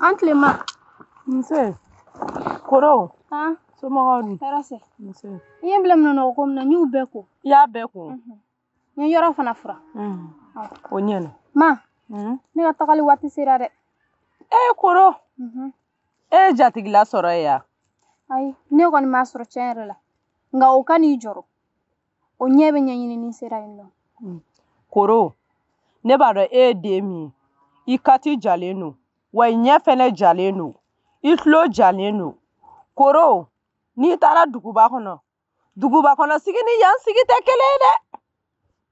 An tile ma. Nse. Koro. Han. Somɔgɔw dun? Hɛrɛ sɛ. Nse. I ye n bila minɛnɔgɔ ko min na, n y'u bɛɛ ko. I y'a bɛɛ ko? N ye yɔrɔ fana furan. O ɲɛna. Ma. Ne ka tagali waati sera dɛ. Ee Koro. E ye jatigila sɔrɔ yen ya? Ayi, ne kɔni m'a sɔrɔ tiɲɛ yɛrɛ la. Nka o kan'i jɔrɔ. O ɲɛ bɛ ɲɛɲini ni sera yen nɔ. Koro, ne b'a dɔn e ye den min ye. I kati jalen don. Wa i ɲɛ fɛnɛ jalen don. I tulo jalen don. Koro, n'i taara duguba kɔnɔ, duguba kɔnɔ sigi ni yan sigi tɛ kelen ye dɛ.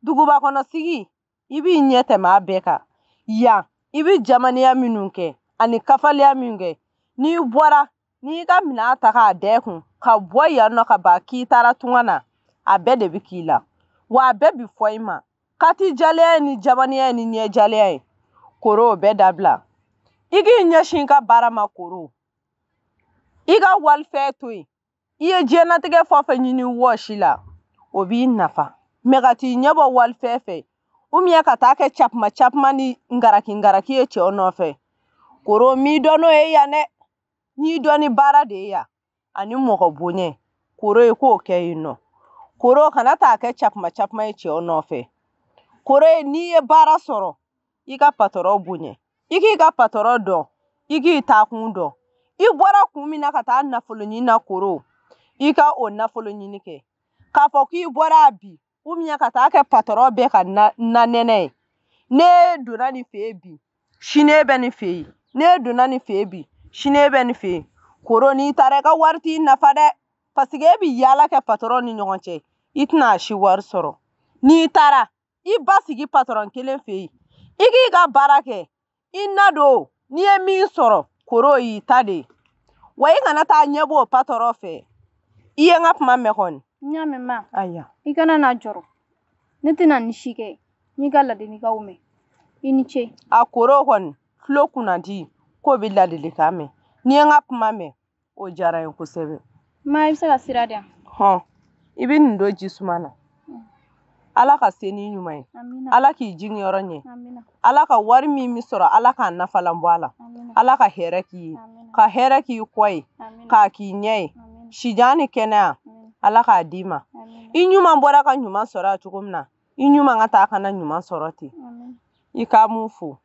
Duguba kɔnɔ sigi, i b'i ɲɛ tɛmɛ a bɛɛ kan. Yan, i bɛ jamaniya minnu kɛ ani kafaliya min kɛ, n'i bɔra, n'i ka minɛn ta k'a da i kun, ka bɔ yan nɔ ka ban k'i taara tunga na, a bɛɛ de bɛ k'i la. Wa a bɛɛ bɛ fɔ i ma. Kati jalenya ni jamaniya ni ɲɛ jalenya ye. Koro, o bɛɛ dabila. I k'i ɲɛsin i ka baara ma Koro. I ka walifɛn to yen. I ye diɲɛlatigɛ fɛn o fɛn ɲini wɔsi la, o b'i nafa. Mɛ ka t'i ɲɛbɔ walifɛn fɛ, ou bien ka taa kɛ capuma capuma ni ngaraki ngaraki ye cɛw nɔfɛ. Koro, m'i dɔn n'o ye yan dɛ. N'i dɔn ni baara de ye yan, ani mɔgɔ bonya. Koro, i k'o kɛ yen nɔ. Koro, kana taa kɛ capuma capuma ye cɛw nɔfɛ. Koro, n'i ye baara sɔrɔ, i ka patɔrɔn bonya. I k'i ka patɔrɔn dɔn, i k'i taakun dɔn. I bɔra kun min na ka taa nafolo ɲini na Koro, i ka o nafolo ɲini kɛ. K'a fɔ k'i bɔra bi, ou bien ka taa kɛ patɔrɔn bɛɛ ka nanɛnɛ ye. Ne donna nin fɛ yen bi, sini e bɛ nin fɛ yen. Ne donna nin fɛ yen bi, sini e bɛ nin fɛ yen. Koro, n'i taara i ka wari t'i nafa dɛ. Parce que e bɛ yaala kɛ patɔrɔn ni ɲɔgɔn cɛ, i tɛna a si wari sɔrɔ. N'i taara, i ba sigi patɔrɔn kelen fɛ yen. I k'i ka baara kɛ. I na don, n'i ye min sɔrɔ, Koro y'i ta de ye. Wa i kana taa ɲɛbɔ o patɔrɔn fɛ. I ye n ka kuma mɛn kɔni? N y'a mɛn ma. Ayiwa. I kana n'a jɔrɔ. Ne tɛna nin si kɛ. N y'i ka ladilikanw mɛn. I ni ce. A Koro kɔni, tulo kunnandi, k'o bɛ ladilikan mɛn. N'i ye n ka kuma mɛn, o diyara n ye kosɛbɛ. Ma, i bɛ se ka sira di yan? Hɔn, i bɛ nin don ji suma na. Ala ka se ni ɲuman ye. Ala k'i jigiyɔrɔ ɲɛ. Ala ka wari min bɛ sɔrɔ, Ala k'a nafalan bɔ a la. Ala ka hɛrɛ k'i ye. Ka hɛrɛ k'i kɔ ye. K'a k'i ɲɛ ye. Sijan ni kɛnɛya, Ala k'a d'i ma. I ɲuman bɔra ka ɲuman sɔrɔ a cogo min na, i ɲuman ka taa ka na ɲuman sɔrɔ ten. I ka mun fo.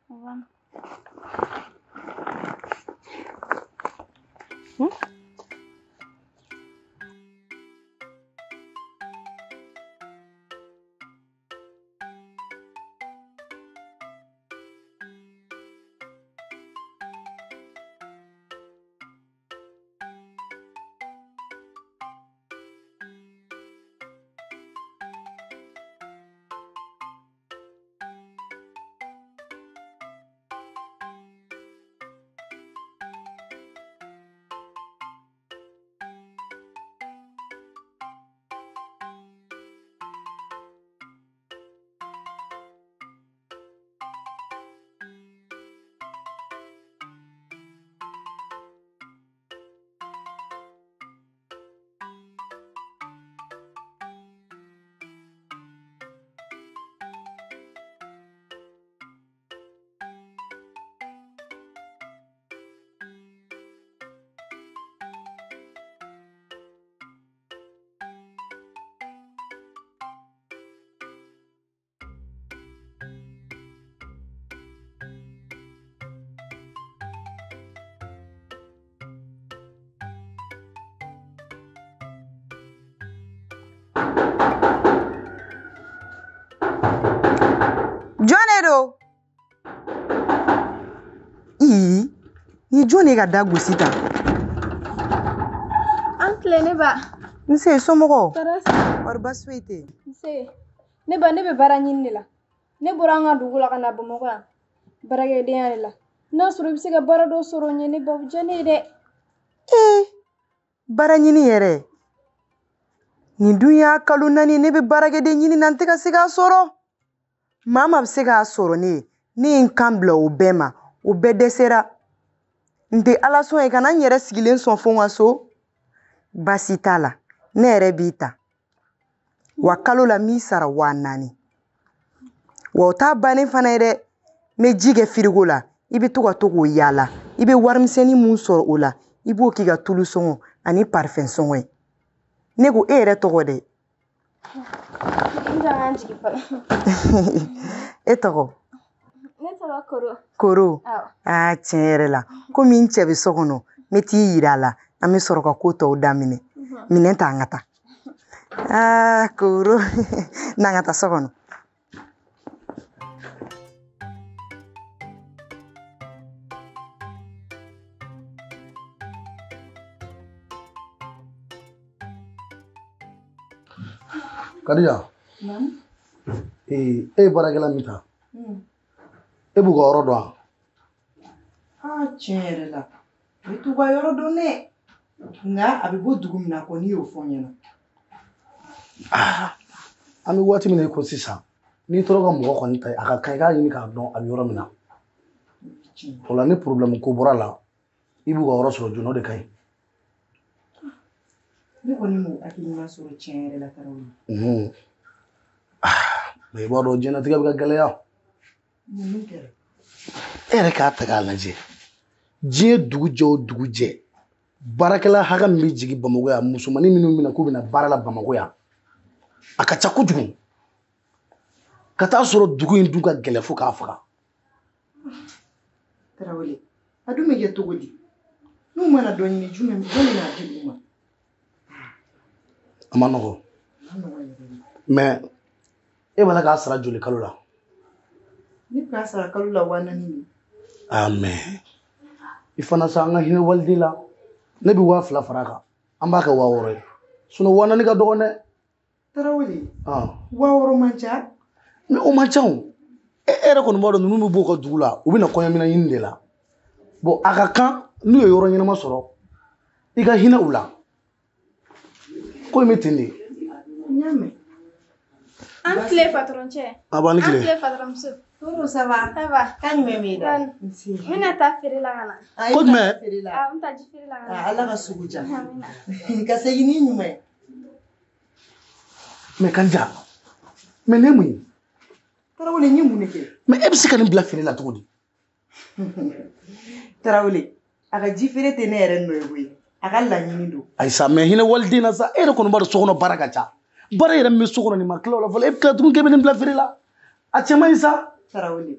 Jɔn de don? Ii, ni jɔn de ka da gosi tan? An tile ne ba. Nse, somɔgɔw? Tɔɔrɔ si. Kɔri baasi foyi tɛ yen? Nse, ne ba, ne bɛ baara ɲini de la. Ne bɔra an ka dugu la ka na Bamakɔ yan, baarakɛdenya de la. N'a sɔrɔ i bɛ se ka baara dɔ sɔrɔ n ye, ne ba, o bɛ diya ne ye dɛ. Ee, baara ɲini yɛrɛ? Nin dun y'a kalo 4 ne bɛ baarakɛden ɲini na, n tɛ ka se k'a sɔrɔ. Maa maa bɛ se k'a sɔrɔ ne ye, ne ye n kan bila o bɛɛ ma, o bɛɛ dɛsɛra. N tɛ Ala sɔn ye ka na n yɛrɛ sigilen sɔn fo n ka so. Baasi t'a la, ne yɛrɛ b'i ta. Wa kalo la n b'i sara 4000. Wa o t'a bannen fana ye dɛ. N bɛ ji kɛ firigo la, I bɛ to ka to k'o yaala. I bɛ warimisɛnnin mun sɔrɔ o la, i b'o k'i ka tulu sɔngɔ ani parfum sɔngɔ ye. Ne ko e yɛrɛ tɔgɔ dɛ? E tɔgɔ? Ne tɔgɔ Koro. Koro? Aa, tiɲɛ yɛrɛ la, komi n cɛ bɛ so kɔnɔ, n bɛ t'i yira a la, an bɛ sɔrɔ ka ko tɔw daminɛ. Minɛn ta an ka taa. Aa, Koro, n'an ka taa so kɔnɔ. Kadija, e ye baarakɛla min ta, e b'u ka yɔrɔ dɔn wa? Aa, tiɲɛ yɛrɛ la, ne t'u ka yɔrɔ dɔn dɛ. Nka a bɛ bɔ dugu min na kɔni y'o fɔ n ɲɛna. An bɛ waati min na i ko sisan, n'i tora ka mɔgɔ kɔni ta, a ka kan i k'a ɲini k'a dɔn a bɛ yɔrɔ min na. O la ni problème ko bɔra la, i b'u ka yɔrɔ sɔrɔ joona, o de ka ɲi. Ne kɔni m'o hakilina sɔrɔ tiɲɛ yɛrɛ la Tarawele. Mais i b'a dɔn diɲɛlatigɛ bɛ ka gɛlɛya. Mun kɛra? E yɛrɛ k'a ta k'a lajɛ, diɲɛ dugu jɛ o dugu jɛ, baarakɛla hakɛ min bɛ jigin Bamakɔ yan, musomanin minnu bɛ na k'u bɛna baara la Bamakɔ yan, a ka ca kojugu. Ka taa sɔrɔ dugu in dun ka gɛlɛn fo k'a faga. Tarawele, a dun bɛ kɛ cogo di? N'u mana dɔ ɲini, jumɛn jɔn bɛna di u ma? A ma nɔgɔn. Mais e b'a la k'a sara joli kalo la? Ne bɛ k'a sara kalo la 4000 de. Ah, mais i fana sa, an ka hinɛ waliden la. Ne bɛ 2000 fara a kan, an b'a kɛ 6000 ye. Sinon 4000 ka dɔgɔn dɛ. Tarawele, 6000 man ca. Mais o man ca o. E yɛrɛ kɔni b'a dɔn ninnu bɛ bɔ u ka dugu la, u bɛ na kɔɲɔminɛn ɲini de la. Bon, a ka kan n'u ye yɔrɔ ɲɛnama sɔrɔ, i ka hinɛ u la. Ko in bɛ ten de. N y'a mɛn. An tile patron cɛ. A b'an ni tile. An tile patron muso. Koro, ça va? Ça va. Kan jumɛn b'i da? N bɛna taa feere la ka na. Ko jumɛn? Awɔ, n bɛ taa ji feere la ka na. Ala ka sugu diya. Ka segin n'i ɲuman ye. Mais Kadija, mais ne ye mun ye? Tarawele, n ye mun de kɛ? Mais e bɛ se ka nin bila feere la cogo di? Tarawele, a ka ji feere tɛ ne yɛrɛ nɔ ye koyi. A ka laɲini don. Ayi sa, mais hinɛ waliden na sa, e yɛrɛ kɔni b'a dɔn so kɔnɔ baara ka ca. Baara yɛrɛ min bɛ so kɔnɔ nin ma tila o la fɔlɔ, e bɛ tila tuguni k'e bɛ nin bila feere la. A cɛ man ɲi sa. Tarawele,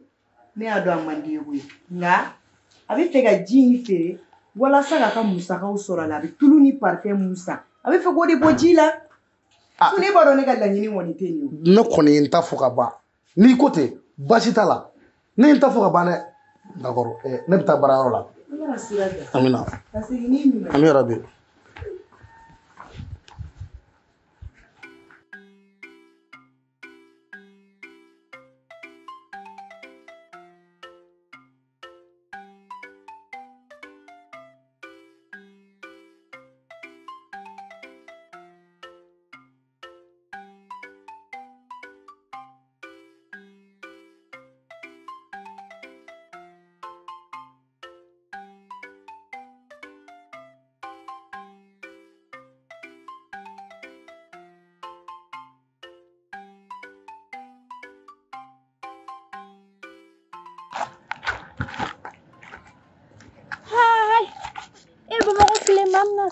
ne y'a dɔn a man di ye koyi. Nka a bɛ fɛ ka ji in feere walasa k'a ka musakaw sɔrɔ a la. A bɛ tulu ni parfum mun san, a bɛ fɛ k'o de bɔ ji la. Fo ne b'a dɔn ne ka laɲini kɔni tɛ nin ye. Ne kɔni ye n ta fɔ ka ban. N'i ko ten, baasi t'a la. Ne ye n ta fɔ ka ban dɛ. D'accord, ne bɛ taa baarayɔrɔ la. Amina. Ami yarabi.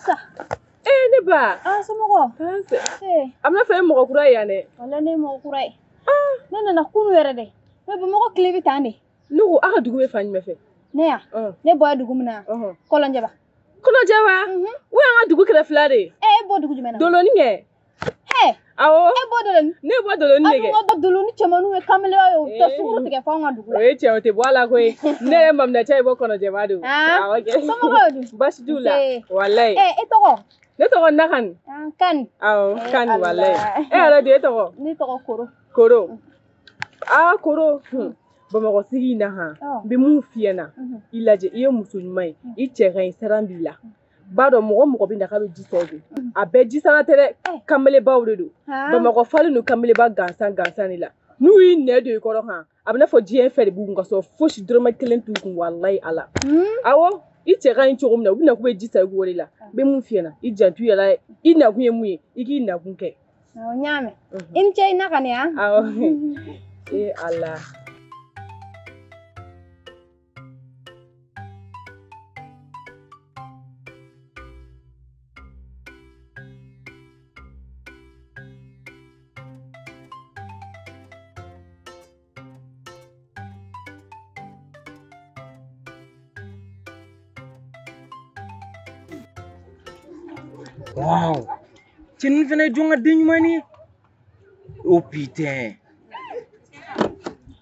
Sa. Eh, ne ba. Ah, somɔgɔw. A bɛna fɔ e mɔgɔ kura ye yan dɛ. Walahi ne ye mɔgɔ kura ye. Ne nana kunun yɛrɛ dɛ. Mais Bamakɔ tile bɛ tan de. Ne ko aw ka dugu bɛ fan jumɛn fɛ? Ne yan? Ne bɔra dugu min na. Kɔlɔnjɛba. Kɔlɔnjɛba? O y'an ka dugu kɛrɛfɛla de ye. E bɔ dugu jumɛn na? Doloni kɛ. Hɛ. Awɔ. E bɔ Doloni? Ne bɔ Doloni de kɛ. A dun ka Doloni cɛmanninw ye kamelenw ye, u bɛ taa sukaro tigɛ fo anw ka dugu la. O ye tiɲɛ, o tɛ bɔ a la koyi. Ne yɛrɛ maminɛcɛ ye bɔ Kɔnɔjɛba de. Awɔ kɛ. Somɔgɔw dun? Baasi t'u la. Walayi. E tɔgɔ? Ne tɔgɔ Nakani. Kani. Awɔ, Kani walayi. E yɛrɛ dun, e tɔgɔ? Ne tɔgɔ Koro. Koro. Aa Koro. Bamakɔ sigi in na han, n bɛ mun f'i ɲɛna, i lajɛ, i ye muso ɲuman ye, i cɛ ka ɲi, saran b'i la. B'a dɔn mɔgɔ mɔgɔ bɛ na k'a bɛ ji san i kun, a bɛɛ ji sanna tɛ dɛ, kamalebaw de don. Bamakɔ falen don kameleba gansan gansan de la. N'u y'i nɛ don i kɔrɔ han, a bɛ n'a fɔ diɲɛ fɛn de b'u kun ka sɔrɔ fosi dɔrɔmɛ kelen t'u kun, walayi Ala. Awɔ, i cɛ ka ɲi cogo min na, u bɛ na k'u bɛ ji san i kun o de la. N bɛ mun f'i ɲɛna, i janto i yɛrɛ la, i nakun ye mun ye, i k'i nakun kɛ. Awɔ, n y'a mɛn. I ni ce i na ka ne yan. Awɔ. Ee Ala. Waaw! Cɛ nin fana ye jɔn ka den ɲuman ye. Oh putain!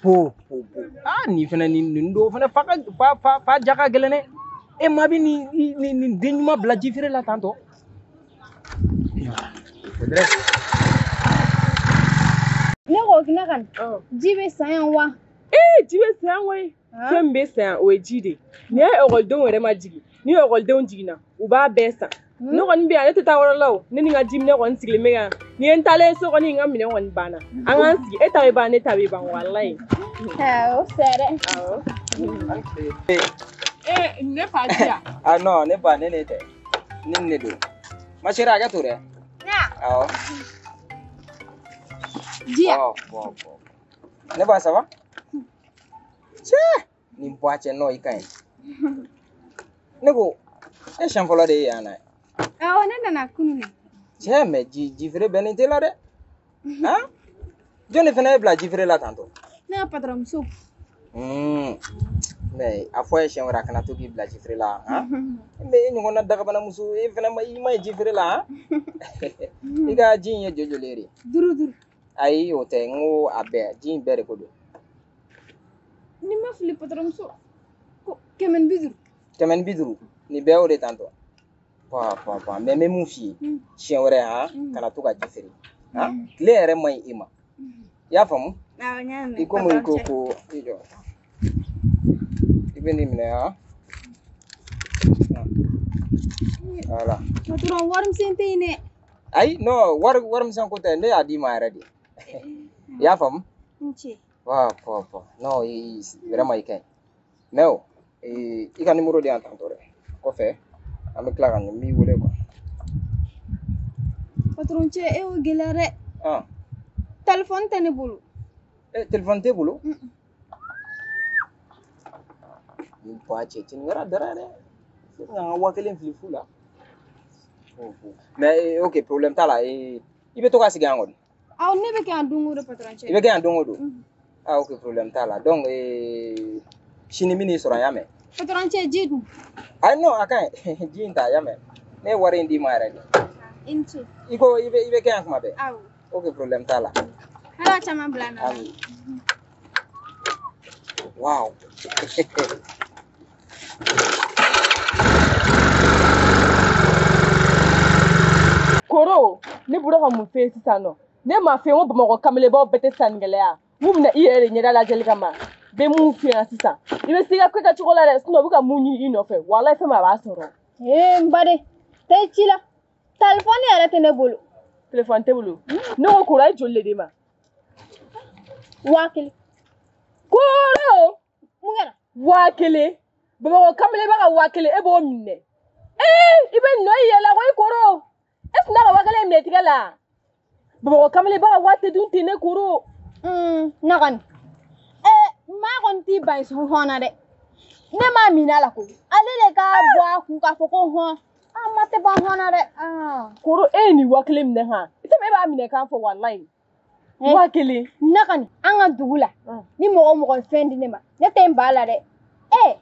Po po po. Ah nin fana nin dɔw fana fa ka fa fa fa ja ka gɛlɛn dɛ. E maa bɛ nin den ɲuman bila ji feere la tantɔ. Ne ko ne ka ji bɛ san yan wa? Ee ji bɛ san yan koyi. Fɛn min bɛ san yan o ye ji de ye. N'i ye ekɔlidenw yɛrɛ ma jigin, ni ekɔlidenw jiginna u b'a bɛɛ san. Ne kɔni bɛ yan, ne tɛ taa yɔrɔ la o. Ne ni n ka jiminɛ kɔni sigilen bɛ yan. Ni ye n taalen so kɔni, n ka minɛn kɔni banna. An k'an sigi, e ta bɛ ban, ne ta bɛ ban, walayi. O fɛ dɛ. Awɔ. Ee ne fa ji yan. Ah non, ne ba ne ne tɛ. Ne ni ne don. Ma chérie, hakɛ to dɛ. Awɔ. Ji yan. Bon bon. Ne ba ça va? Cɛ nin bɔ a cɛ nɔ i ka ɲi. Ne ko e siɲɛ fɔlɔ de ye yan na. Awɔ, ne nana kunun de. Cɛ mɛ ji feere bɛnnen tɛ la dɛ. Han? Jɔn de fana ye bila ji feere la tantɔ? Ne ka patɔrɔn muso. Mɛ a fɔ a ye siɲɛ wɛrɛ a kana to k'i bila ji feere la. Han? Mɛ e ɲɔgɔnna dagabana muso e fana ma i ma ye ji feere la han? I ka ji in ye joli joli ye de? 5 5. Ayi o tɛ, n ko a bɛɛ ji in bɛɛ de ko don. Ni ma fili patɔrɔn muso ko 150. 150 nin bɛɛ y'o de tantɔ. Pa pa pa mɛ n bɛ mun f'i ye siɲɛ wɛrɛ han kana to ka ji feere han tile yɛrɛ man ɲi i ma i y'a faamu. Awɔ, n y'a mɛn. I komi i ko ko i jɔ i bɛ nin minɛ han. Voilà. Patɔrɔn warimisɛn tɛ yen dɛ. Ayi non warimisɛn ko tɛ, ne y'a d'i ma yɛrɛ de. I y'a faamu. N ce. Wa pa pa non vraiment i ka ɲi mɛ o i ka numéro di yan tantɔ dɛ kɔfɛ. An bɛ tila ka n b'i wele quoi. Patɔrɔn cɛ e y'o gɛlɛya dɛ. Telefɔni tɛ ne bolo. E telefɔni t'e bolo? Nin ba cɛ nin kɛra dara dɛ. Ne bɛna n ka 5000 fili fu la. Mais ok problème t'a la, i bɛ to ka sigi yan kɔni. Awɔ, ne bɛ kɛ yan don o don patɔrɔn cɛ. I bɛ kɛ yan don o don? Ah ok problème t'a la, donc sini min n'i sɔrɔ yan mɛn. Patɔrɔn cɛ ji dun. Ayi non a ka ɲi ji in ta y'a mɛn ne ye wari in d'i ma yɛrɛ de. I ni ce. I ko i bɛ kɛ yan kuma bɛɛ. Awɔ. Ok problème t'a la. Ala caman bila n na. Ami. Wow. Koro ne bɔra ka mun f'e ye sisan nɔ? Ne m'a f'e ye ko Bamakɔ kamelenbaw bɛɛ tɛ sannikɛla ye. Mun bɛna i yɛrɛ de ɲɛda lajɛli kama. Bɛ mun f'i ɲɛna sisan i bɛ se i ka ko kɛcogo la dɛ, sinon u bɛ ka mun ɲini i nɔfɛ walayi fɛn min a b'a sɔrɔ. Ee n baden taa i ci la, telefɔni yɛrɛ tɛ ne bolo. Telefɔni t'e bolo? Ne ko Koro a ye joli de d'e ma? 1000. Koro! Mun kɛra? 1000. Bamakɔ kamelenba ka 1000 e b'o minɛ. Ee i bɛ nɔ i yɛrɛ la koyi Koro. E sina ka 1000 minɛ i tigɛ la. Bamakɔ kamelenba ka waa tɛ dun ten ne Koro. Ne kɔni. Maa kɔni t'i ban hɔn na dɛ. Ne m'a minɛ a la koyi. Ale de k'a bɔ a kun k'a fɔ ko hɔn. An ma tɛ ban hɔn na dɛ. Koro e ye nin 1000 minɛ han. I tɛ e b'a minɛ k'an fɔ walayi. 1000. Ne kɔni an ka dugu la ni mɔgɔ o mɔgɔ ye fɛn di ne ma ne tɛ n ba la dɛ.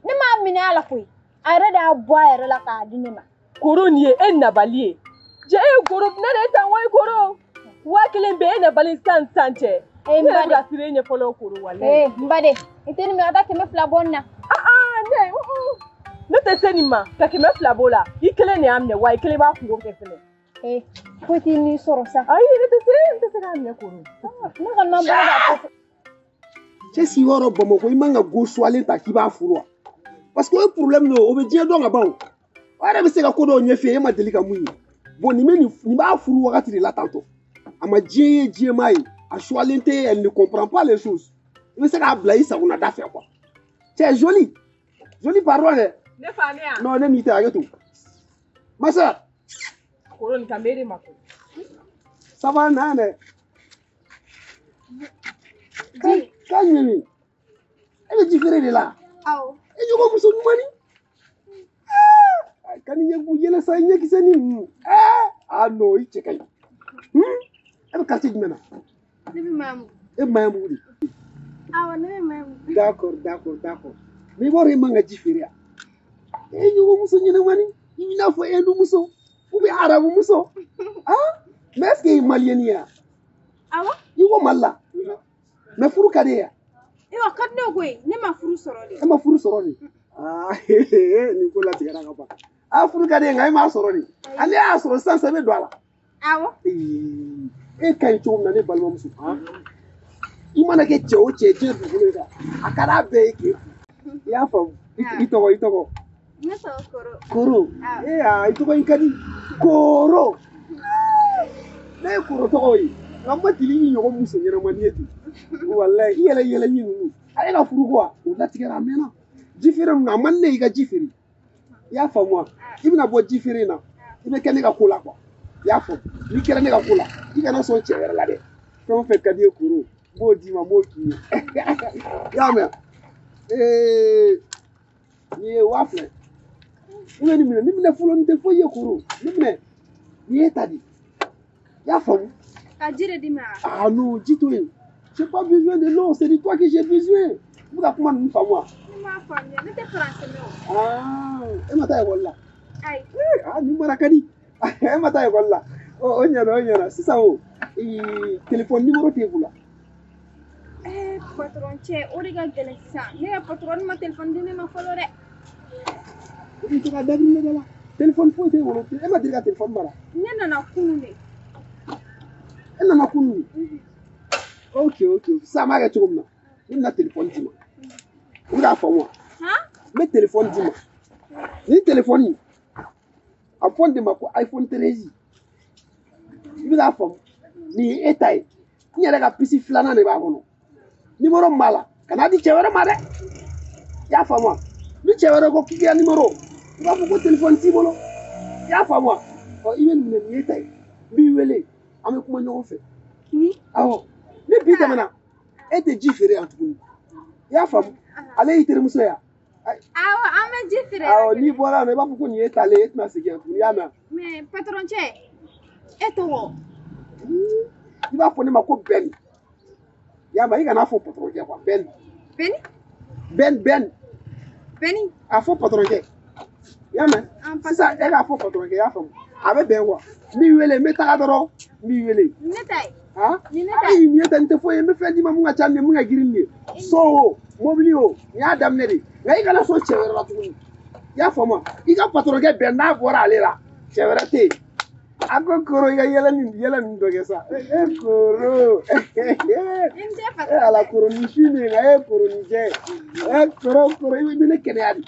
Ne m'a minɛ a la koyi. A yɛrɛ de y'a bɔ a yɛrɛ la k'a di ne ma. Koro nin ye e nabali ye. Jɛ e ye Koro ne de ye tan koyi Koro. 1000 bɛ e nabali sisan sisan cɛ. N ba de. N ba de, i tɛ nin minɛ ka taa 200 bɔ nin na. Ne ne tɛ se nin ma ka 200 b'o la. I kelen de y'a minɛ wa i kelen b'a kungo kɛ fɛnɛ. Foyi t'i ni sɔrɔ sa. Ayi ne tɛ se, n tɛ se k'a minɛ Koro. Ne kɔni ma bolo da a kɔfɛ. Cɛ si yɔrɔ Bamakɔ i man ka go suwalen ta k'i b'a furu wa? Parce que o ye problème de ye, o bɛ diɲɛ dɔn ka ban o. O yɛrɛ bɛ se ka ko dɔw ɲɛf'i ye e ma deli ka mun ye. Bon nin bɛ nin b'a furu wagati de la tantɔ. A ma diɲɛ ye diɲɛ m'a ye. A suwalen tɛ, elle ne comprend pas les choses. I bɛ se k'a bila i sagona da fɛ quoi. Cɛ joli. Joli pardon dɛ. Ne fa ne ya. Non ne n'i tɛ hakɛ to. Ma sœur. Koro nin kan bɛ e de ma koyi. Ça va na dɛ. K'a ɲɛ e bɛ ji feere de la. Awɔ. E ɲɔgɔn muso ɲuman ni. Ka ni ɲɛ yɛlɛ sa i ɲɛkisɛ ni ninnu. Ah non i cɛ ka ɲi. E bɛ quartier jumɛn na? Ne bɛ Mayamugu. E bɛ Mayamugu de? Awɔ ne bɛ Mayamugu. D'accord d'accord d'accord. Mais i b'a dɔn e man ka ji feere yan. E ɲɔgɔn muso ɲɛnamani i b'i n'a fɔ e muso. Ou bien arabe muso. Ah, mais est-ce que malien ya? Awɔ. I ko Mali la. Mais furu ka di ye? Ewa ka di ne koyi, ne ma furu sɔrɔ de. E ma furu sɔrɔ de? Ah, nin ko latigɛra ka ban. Ah, furu ka di ye nka e m'a sɔrɔ de. Ale y'a sɔrɔ sisan sisan i bɛ don a la. Awɔ. E ka ɲi cogo min na ne balimamuso. I mana kɛ cɛ o cɛ diɲɛ dugukolo in kan, a ka d'a bɛɛ ye k'e furu. I y'a faamu? I tɔgɔ i tɔgɔ? Ne tɔgɔ Koro. Koro. Ee aa i tɔgɔ in ka di. Koro. Ne ye Koro tɔgɔ ye. Nka n ma deli i ɲɔgɔn muso ɲɛnamani ye ten. Walayi i yɛrɛ yɛlɛ ɲi ninnu. Ale ka furu ko wa o latigɛra a mɛnna. Ji feere ninnu a man di ne ye i ka ji feere. I y'a faamu wa? I bɛna bɔ ji feere in na. I bɛ kɛ ne ka ko la quoi. I y'a faamu? N'i kɛra ne ka ko la, i kana sɔn cɛ wɛrɛ la dɛ. Fɛn o fɛn ka di ye Koro, n b'o d'i ma, n b'o k'i ye. I y'a mɛn? Ee nin ye 2000. I bɛ nin minɛ, nin minɛ fɔlɔ nin tɛ foyi ye Koro. Nin minɛ, nin ye ta de. I y'a faamu? Ka ji de di ma. Ah non, ji to yen. J'ai pas besoin de l'eau, c'est de toi que j'ai besoin. I bɛ ka kuma ninnu faamu wa? Ne m'a faamuya, ne tɛ faransi mɛn o. Ah, e ma taa ekɔli la? Ayi. Ah, nin mara ka di. E ma taa ekɔli la? O ɲɛna o ɲɛna. Sisan o, téléphone numéro t'e bolo? Patron cɛ, o de ka gɛlɛn sisan. Ne ka patron ma téléphone di ne ma fɔlɔ dɛ. I bɛ to ka dabiri ne da la. Téléphone foyi t'e bolo. E ma deli ka téléphone mara? Ne nana kunun de. E nana kunun de? Ok, ok. Sisan an b'a kɛ cogo min na, ne bɛna téléphone d'i ma. I bɛ k'a faamu wa? N bɛ téléphone d'i ma. Nin téléphone a fɔ de ma ko iPhone 13. I bɛ k'a faamu? Nin ye e ta ye. N yɛrɛ ka puce filanan de b'a kɔnɔ. Numéro min b'a la, kan'a di cɛ wɛrɛ ma dɛ. I y'a faamu wa? Ni cɛ wɛrɛ ko k'i ka numéro, i b'a fɔ ko téléphone t'i bolo. I y'a faamu wa? Ɔ i bɛ nin minɛ, nin ye e ta ye. N b'i wele, an bɛ kuma ɲɔgɔn fɛ. Awɔ. Ni bi tɛmɛna, e tɛ ji feere yan tuguni. I y'a faamu? Ale y'i terimuso ye wa? Awɔ, an bɛ ji feere. Awɔ, n'i bɔra yan nɔ, i b'a fɔ ko nin ye talen ye, e tɛna segin yan tuguni, i y'a mɛn? Mais patron cɛ, e tɔgɔ? I b'a fɔ ne ma ko Bɛn. I y'a mɛn? I kana fɔ patron cɛ quoi, Bɛn. Bɛni? Bɛn, Bɛn. Bɛni? A fɔ patron cɛ. I y'a mɛn? Sisan e k'a fɔ patron cɛ, i y'a faamu? A bɛ bɛn quoi. N b'i wele, n bɛ taga dɔrɔn, n b'i wele. Ne ta ye. Ah? Nin ne ta ye. Ayi, nin ye ta, nin tɛ foyi ye. N bɛ fɛn d'i ma mun ka ca ni nin ye, mun ka girin ni ye. So o, mobili o, nin y'a daminɛ de. Nka i kana sɔn cɛ wɛrɛ la tuguni. I y'a faamu wa? I ka patron kɛ bɛn n'a bɔra ale la, cɛ wɛrɛ tɛ yen. A ko Koro, i ka yɛlɛ nin yɛlɛ nin dɔ kɛ sa. E Koro. E ala Koro ni si min nka e Koro ni jɛ. E Koro Koro i bɛ ne kɛnɛya de.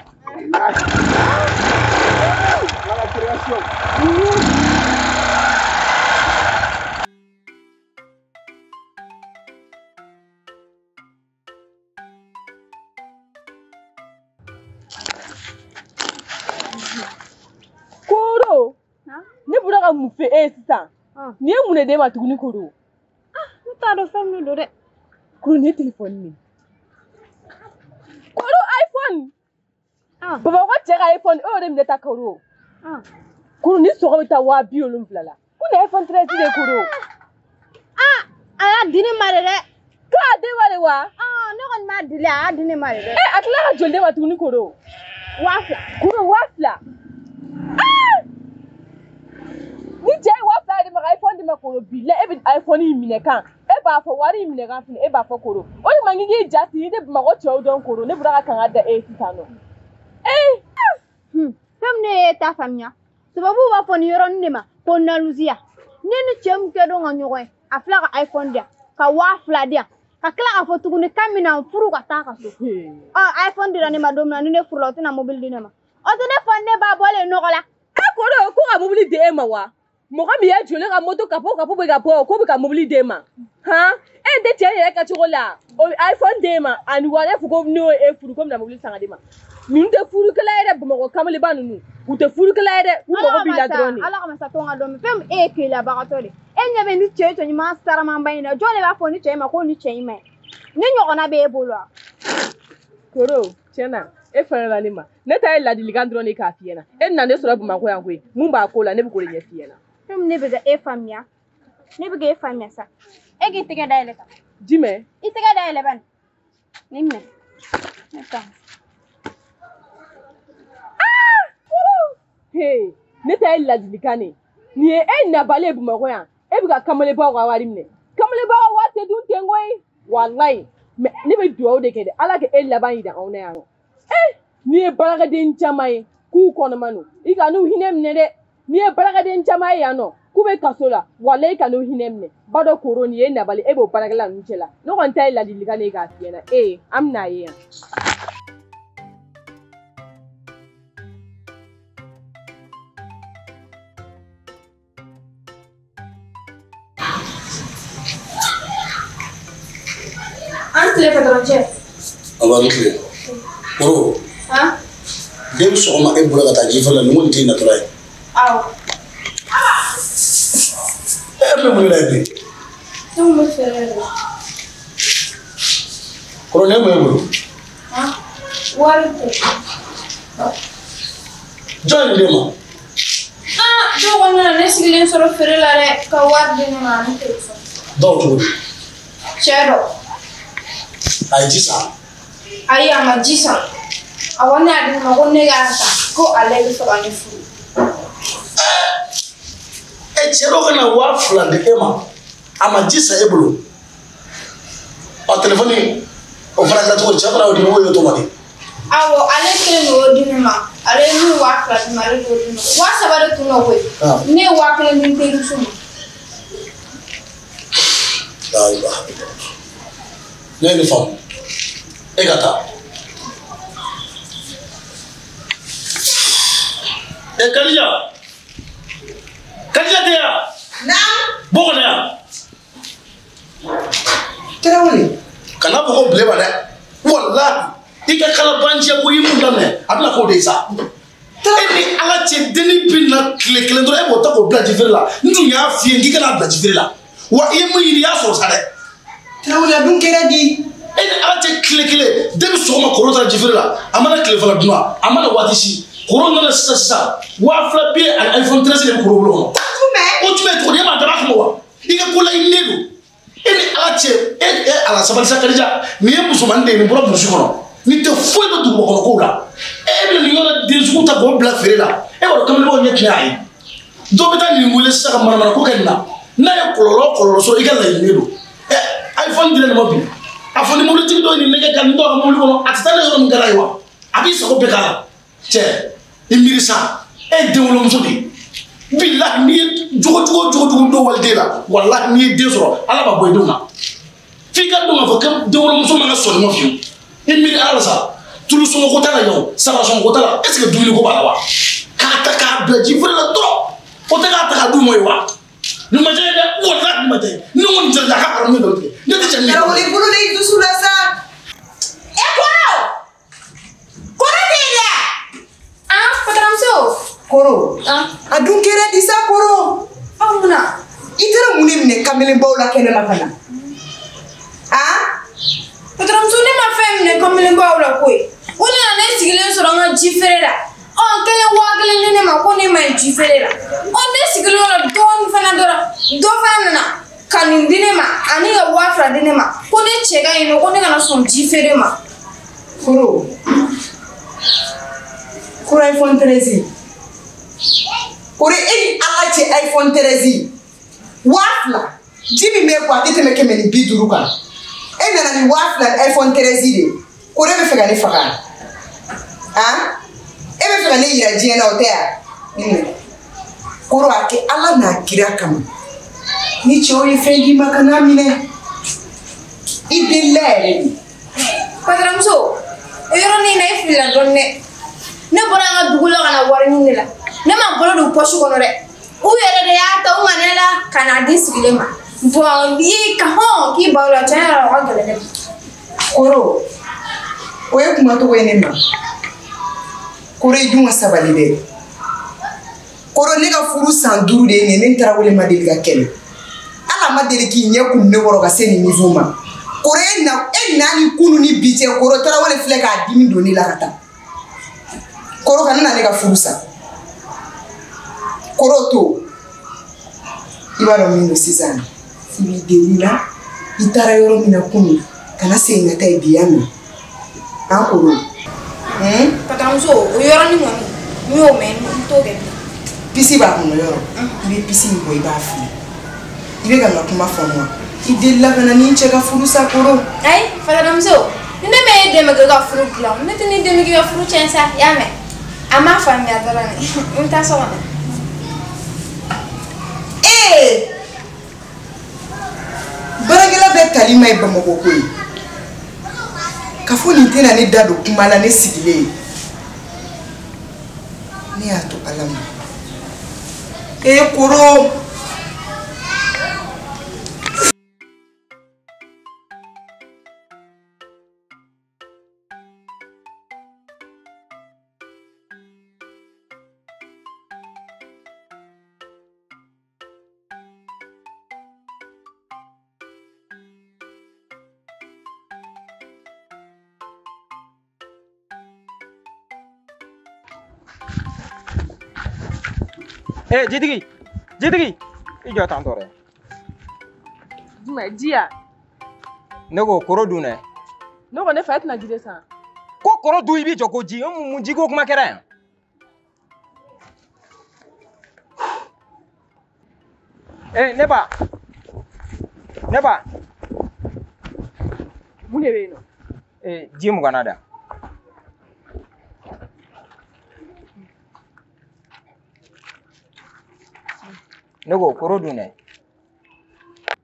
Ala création. Koro. Ne bɔra ka mun fɛ e ye sisan? Nin ye mun de d'e ma tuguni Koro? Ne t'a dɔn fɛn min don dɛ. Koro, nin ye téléphone min ye. Koro, iPhone. Bamakɔ cɛ ka iPhone, e y'o de minɛ ta Koro. Koro, nin sɔngɔ bɛ taa 70,000 la. Ko nin ye iPhone 13 de ye Koro. A y'a di ne ma de dɛ. K'a d'e ma de wa? Ne kɔni m'a dili, a y'a di ne ma de dɛ. A tilala ka joli d'e ma tuguni Koro? 2000. Koro, 2000. Ni cɛ ye 2000 de ma ka iPhone di ma Koro, bilahi e bɛ iPhone in minɛ kan. E b'a fɔ wari in minɛ kan fɛnɛ, e b'a fɔ Koro. O de ma k'i k'i ja sigi, i tɛ Bamakɔ cɛw dɔn Koro. Ne bɔra ka kanga da e ye sisan nɔ. Fɛn min ne ye ta faamuya, tubabuw b'a fɔ nin yɔrɔnin de ma ko naluziya. Ne ni cɛ min kɛ don ka ɲɔgɔn ye, a filɛ ka iPhone di yan, ka 2000 di yan, ka tila k'a fɔ tuguni k'a bɛna n furu ka taa ka so. Ɔ iPhone dira ne ma don min na, ni ne furula, o tɛna mobili di ne ma. O tɛ ne fa ne ba bɔlen nɔgɔ la. E Koro, ko ka mobili di e ma wa? Mɔgɔ min ye joli ka moto kapo kapo bɛ ka bɔ, k'o bɛ ka mobili d'e ma. Han? E tɛ cɛ yɛrɛ kɛcogo la, o bɛ iPhone d'e ma, ani wari e fɔ ko n'o ye e furu ko bɛna mobili san ka d'e ma. Ninnu tɛ furukɛla ye dɛ, Bamakɔ kameleba ninnu. U tɛ furukɛla ye dɛ, u mago b'i la dɔrɔn de. Ala ka masa tɔn ka dɔn fɛn min e ye keleyabagatɔ de. E ɲɛ bɛ ni cɛ cɛ ɲuman saramanba in na, jɔn de b'a fɔ ni cɛ in ma ko ni cɛ in ma ɲi? Ni ɲɔgɔnna bɛ e bolo wa? Koro, tiɲɛ na, e fɛnɛ la ne ma. Ne ta ye ladilikan dɔrɔn de k'a f'i ɲɛna. E nana ne sɔrɔ Bamakɔ yan koyi, mun b'a ko la, ne bɛ k'o de ɲɛf'i ɲɛna. Fɛn min ne bɛ ka e faamuya, ne bɛ k'e faamuya sa. E k'i tɛgɛ dayɛlɛ tan. Jumɛn? I tɛgɛ dayɛlɛ bani. Nin minɛ. Ne ta. Hey, ne ta ye ladilikan de ye. Nin ye e nabalen Bamakɔ yan. E bɛ ka kamalenbaw ka wari minɛ. Kamalenbaw ka wari tɛ dun ten koyi. Walayi. Mais ne bɛ dugawu de kɛ dɛ. Ala ka e laban yira anw na yan nɔ. N'i ye baarakɛden caman ye k'u kɔnɔma don, i ka n'u hinɛ minɛ dɛ. N'i ye baarakɛden caman ye yan nɔ k'u bɛ kaso la, walayi i ka n'u hinɛ minɛ. Ba dɔ koro nin ye nabali, e b'o baarakɛla ninnu cɛ la. Ne kɔni ta ye ladilikan de ye k'a f'i ɲɛna. Ee an bɛna ye yan. An tile patron cɛ. An b'an tile. Koro. Han? Den sɔgɔma e bɔra ka taa ji fɔlɔ la, nin kɔni t'i natɔla ye. Awɔ. E bɛ mun de la bi? Ne kun bɛ feere de la. Koro ne mun ye bolo? Han? Wari tɛ. Jɔn ye nin d'e ma? Ah, dɔw kɔni nana ne sigilen sɔrɔ feere la dɛ, ka wari di ne ma ani telefɔni. Dɔw cogo di? Cɛ dɔ. A ye ji san? Ayi, a ma ji san. A ko ne y'a di ne ma ko ne k'a ta ko ale bɛ fɛ ka ne furu. E cɛ dɔ ka na 2000 di e ma, a ma ji san e bolo. Ɔ telefɔni o fana kɛra cogo di? Cɛ fana y'o di ma o y'o to ma di? Awɔ, ale kelen de y'o di ne ma. Ale ye min 2000 di ne ma, ale de y'o di ne ma. 3000 de tun don koyi. Ne ye 1000 di n terimuso ma. La ilaha illallah. Ne ye nin faamu. E ka taa. E Kadija. Kadija tɛ yan. Naamu. Bɔ ka na yan. Tarawele. Kana fɔ ko bilen ma dɛ. Walahi i ka kalabanciya ko i mun daminɛ a bɛna k'o de ye sa. E ni Ala cɛ denni bɛ na tile kelen dɔrɔn e b'o ta k'o bila jifeere la. N dun y'a f'i ye k'i kana bila jifeere la. Wa i ye mun ɲini i y'a sɔrɔ sa dɛ. Tarawele a dun kɛra di? E ni Ala cɛ tile kelen den bɛ sɔgɔma koro taara jifeere la a mana tile fana dun a mana waati si. Koro nana sisan sisan 2000 bi ani iPhone 13 de bɛ koro bolo kɔnɔ. Jumɛn? O jumɛn cogo di e m'a dab'a kama wa? I ka ko laɲininen don. E ni Ala cɛ e Ala sabali sa Kadija nin ye musomanin de ye nin bɔra burusi kɔnɔ nin tɛ foyi dɔn duguba kɔnɔ kow la. E bɛna nin yɔrɔ den sugu ta k'o bila feere la e b'a dɔn kamalenbaw ɲɛ tiɲɛ a ye. Dɔw bɛ taa nin wele sisan ka manamana ko kɛ nin na n'a ye kɔlɔlɔ sɔrɔ i ka laɲininen don. Ɛ iPhone dira nin ma bi a fɔ ni mobilitigi dɔ ye nin nɛgɛ ka nin dɔn a ka mobili kɔnɔ a tɛ taa ne yɔrɔ min ka d'a ye wa? A b'i sago bɛɛ k'a la. Cɛ i miiri sa e ye denwolomuso de ye. Bilahi n'i ye jogo jugu dɔw waliden la walahi n'i ye den sɔrɔ Ala b'a bɔ i denw na. F'i ka dɔn k'a fɔ ko denwolomuso man ka sɔn nin ma fiyewu. I miiri Ala la sa tulu sɔngɔ ko t'a la yan o sara sɔngɔ ko t'a la est ce que dumuni ko b'a la wa? K'a ta k'a bila ji feere la dɔrɔn o tɛ k'a ta k'a d'u ma ye wa? Nin ma diya ye dɛ walahi nin ma diya ye ni n kɔni jara a ka haramu nkalon tigɛ ne tɛ cɛ min ye. Tarawele i bolo da i dusu la sa. E Koro! Koro tɛ yen dɛ! Ah, patronmuso. Koro. Ah. A dun kɛra di sa Koro? Aw mun na? I taara mun de minɛ kamalenbaw la kɛnɛma ka na? Ah? Patronmuso ne ma fɛn minɛ kamalenbaw la koyi. U nana ne sigilen sɔrɔ n ka ji feere la. Ɔ n kɛlen 1000 di ne ma ko ne ma ɲi ji feere la. Ɔ ne sigilen o la dɔɔnin fana dɔrɔn dɔ fana nana ka nin di ne ma ani ka 2000 di ne ma ko ne cɛ ka ɲi nɔ ko ne kana sɔn ji feere ma. Koro. Koro iPhone 13. Koro e ni Ala cɛ iPhone 13. 2000. Ji min b'e kun a tɛ tɛmɛ 150 kan. E nana ni 2000 iPhone 13 de ye. Koro e bɛ fɛ ka ne faga. Han? E bɛ fɛ ka ne yira diɲɛ na o tɛ yan? Koro a kɛ Ala n'a kira kama. Ni cɛw ye fɛn d'i ma kan'a minɛ. I delila yɛrɛ de. Patronmuso o yɔrɔnin na e filila dɔɔnin dɛ. Ne bɔra an ka dugu la ka na wari ɲini de la. Ne ma bolo don pɔsi kɔnɔ dɛ. U yɛrɛ de y'a ta u ŋaniya la ka n'a di sigilen ma. Bɔn i ka hɔn k'i ban o la tiɲɛ yɛrɛ la o ka gɛlɛn ne ma. Koro o ye kuma cogo ye ne ma. Koro i dun ka sabali dɛ. Koro ne ka furu san 5 de ye nin ye ne ni Tarawele ma deli ka kɛlɛ. Ala ma deli k'i ɲɛ kun ne kɔrɔ ka se nin niveau ma. Koro e na ni kunu ni bi cɛ Koro Tarawele filɛ k'a dimi don ne la ka taa. Koro kana na ne ka furu sa. Koro to. I b'a dɔn min don sisan. I b'i deli la i taara yɔrɔ min na kunun kana segin ka taa yen bi yan nɔ. An Koro. Patronmuso o yɔrɔnin kɔni n y'o mɛn n t'o kɛ bilen. Pisi b'a kɔnɔ yɔrɔ i bɛ pisi in bɔ i b'a fili i bɛ ka n ka kuma faamu wa i delila ka na ni n cɛ ka furu sa koro. Ayi fatadamuso ni ne ma e dɛmɛ k'i ka furu dilan ne tɛ ne dɛmɛ k'i ka furu tiɲɛ sa i y'a mɛn a m'a faamuya dɔrɔn de n bɛ taa so kɔnɔ. Ee baarakɛla bɛɛ tali ma ye Bamakɔ ko ye k'a fɔ nin tɛna ne da don kuma la ne sigilen ne y'a to Ala ma. Ee koro. Eh, jitigi, jitigi, i jɔ tan tɔ dɛ. Jumɛn ji ya? Ne ko koro dun dɛ. Ne ko ne fa e tɛna ji de san. Ko koro dun i b'i jɔ ko ji, mun jiko kuma kɛra yan? Eh, ne ba, ne ba. Mun de bɛ yen nɔ? Eh, ji mugan na da. Ne ko koro dun dɛ.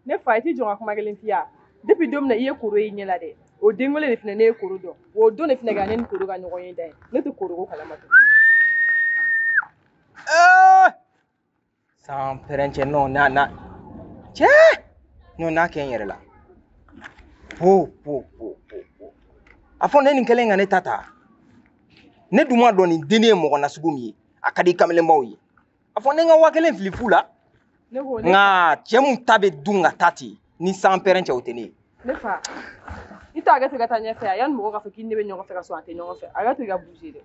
Ne fa i t'i jɔ n ka kuma kelen f'i ye depuis don min na i ye koro ye ɲɛ la dɛ o den kelen de fana ne ye koro dɔn o don de fana kɛra ne ni koro ka ɲɔgɔn ye da ye ne tɛ koro ko kalama tuguni. San pɛrɛn cɛ non na na cɛ non n'a kɛ n yɛrɛ la po po po po po a fɔ ne nin kɛlen ka ne ta ta ne dun m'a dɔn nin dennin ye mɔgɔ nasugu min ye a ka di kamalenbaw ye a fɔ ne n ka 1000 fili fu la. Nka cɛ mun ta bɛ dun ka taa ten ni san pɛrɛn cɛ o tɛ ne ye. Ne fa i t'a kɛ ten ka taa ɲɛfɛ yan yanni mɔgɔw k'a fɔ k'i ni ne bɛ ɲɔgɔn fɛ ka sɔrɔ an tɛ ɲɔgɔn fɛ a ka to i ka bouger dɛ.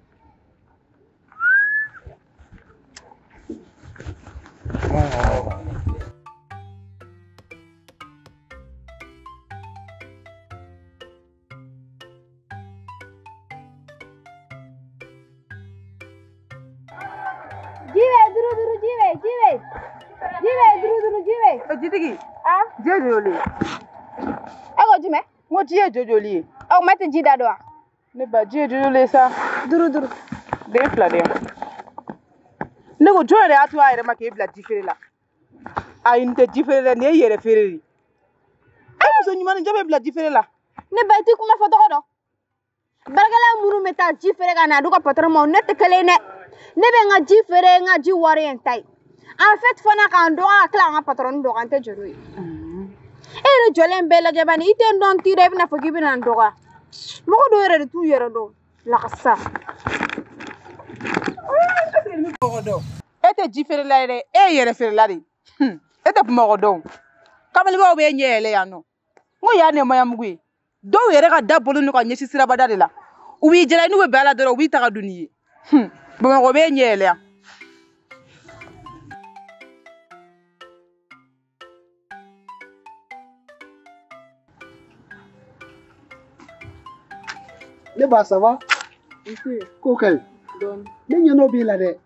Jibe duru duru jibe jibe. Jibe duru duru jibe. Jitigi. Ah. Ji ye joli ye? E ko jumɛn? N ko ji ye joli ye? Ɔ ma tɛ ji da dɔn wa? Ne ba ji ye joli ye sa? Duru duru. Den fila de. Ne ko jɔn yɛrɛ y'a to a yɛrɛ ma k'e bila ji feere la? Ayi nin tɛ ji feere dɛ nin ye yɛrɛ feere de ye. E muso ɲuman ni jɔn bɛ bila ji feere la? Ne ba i t'i kuma fɔ tɔgɔ dɔn. Baarakɛla minnu bɛ taa ji feere ka na d'u ka patɔrɔn ma ne tɛ kelen ye dɛ. Ne bɛ n ka ji feere n ka ji wari ye n ta ye. En fait fana k'an dɔgɔya ka tila k'an ka patɔrɔn dɔgɔya n tɛ jɔ n'o ye. E yɛrɛ jɔlen bɛɛ lajɛ bani i tɛ n dɔn n t'i dɔn i bɛna fɔ k'i bɛna n dɔgɔya. Mɔgɔ dɔw yɛrɛ de t'u yɛrɛ dɔn lakasa. E tɛ ji feerela ye dɛ e ye yɛrɛ feerela de ye. E tɛ Bamakɔ dɔn. Kamalenbaw bɛ ɲɛ yɛlɛ yan nɔ. N ko yan de ye Maɲanbugu ye. Dɔw yɛrɛ ka da bolo n'u ka ɲɛsin sirabada de la. U b'i jala n'u bɛ bɛn a la dɔrɔn u b'i ta ka don n'i ye. Bamakɔ bɛ ɲɛ yɛlɛ yan. Ne ba ça va? Ko ka ɲi. Ne ɲɛ n'o b'e la dɛ.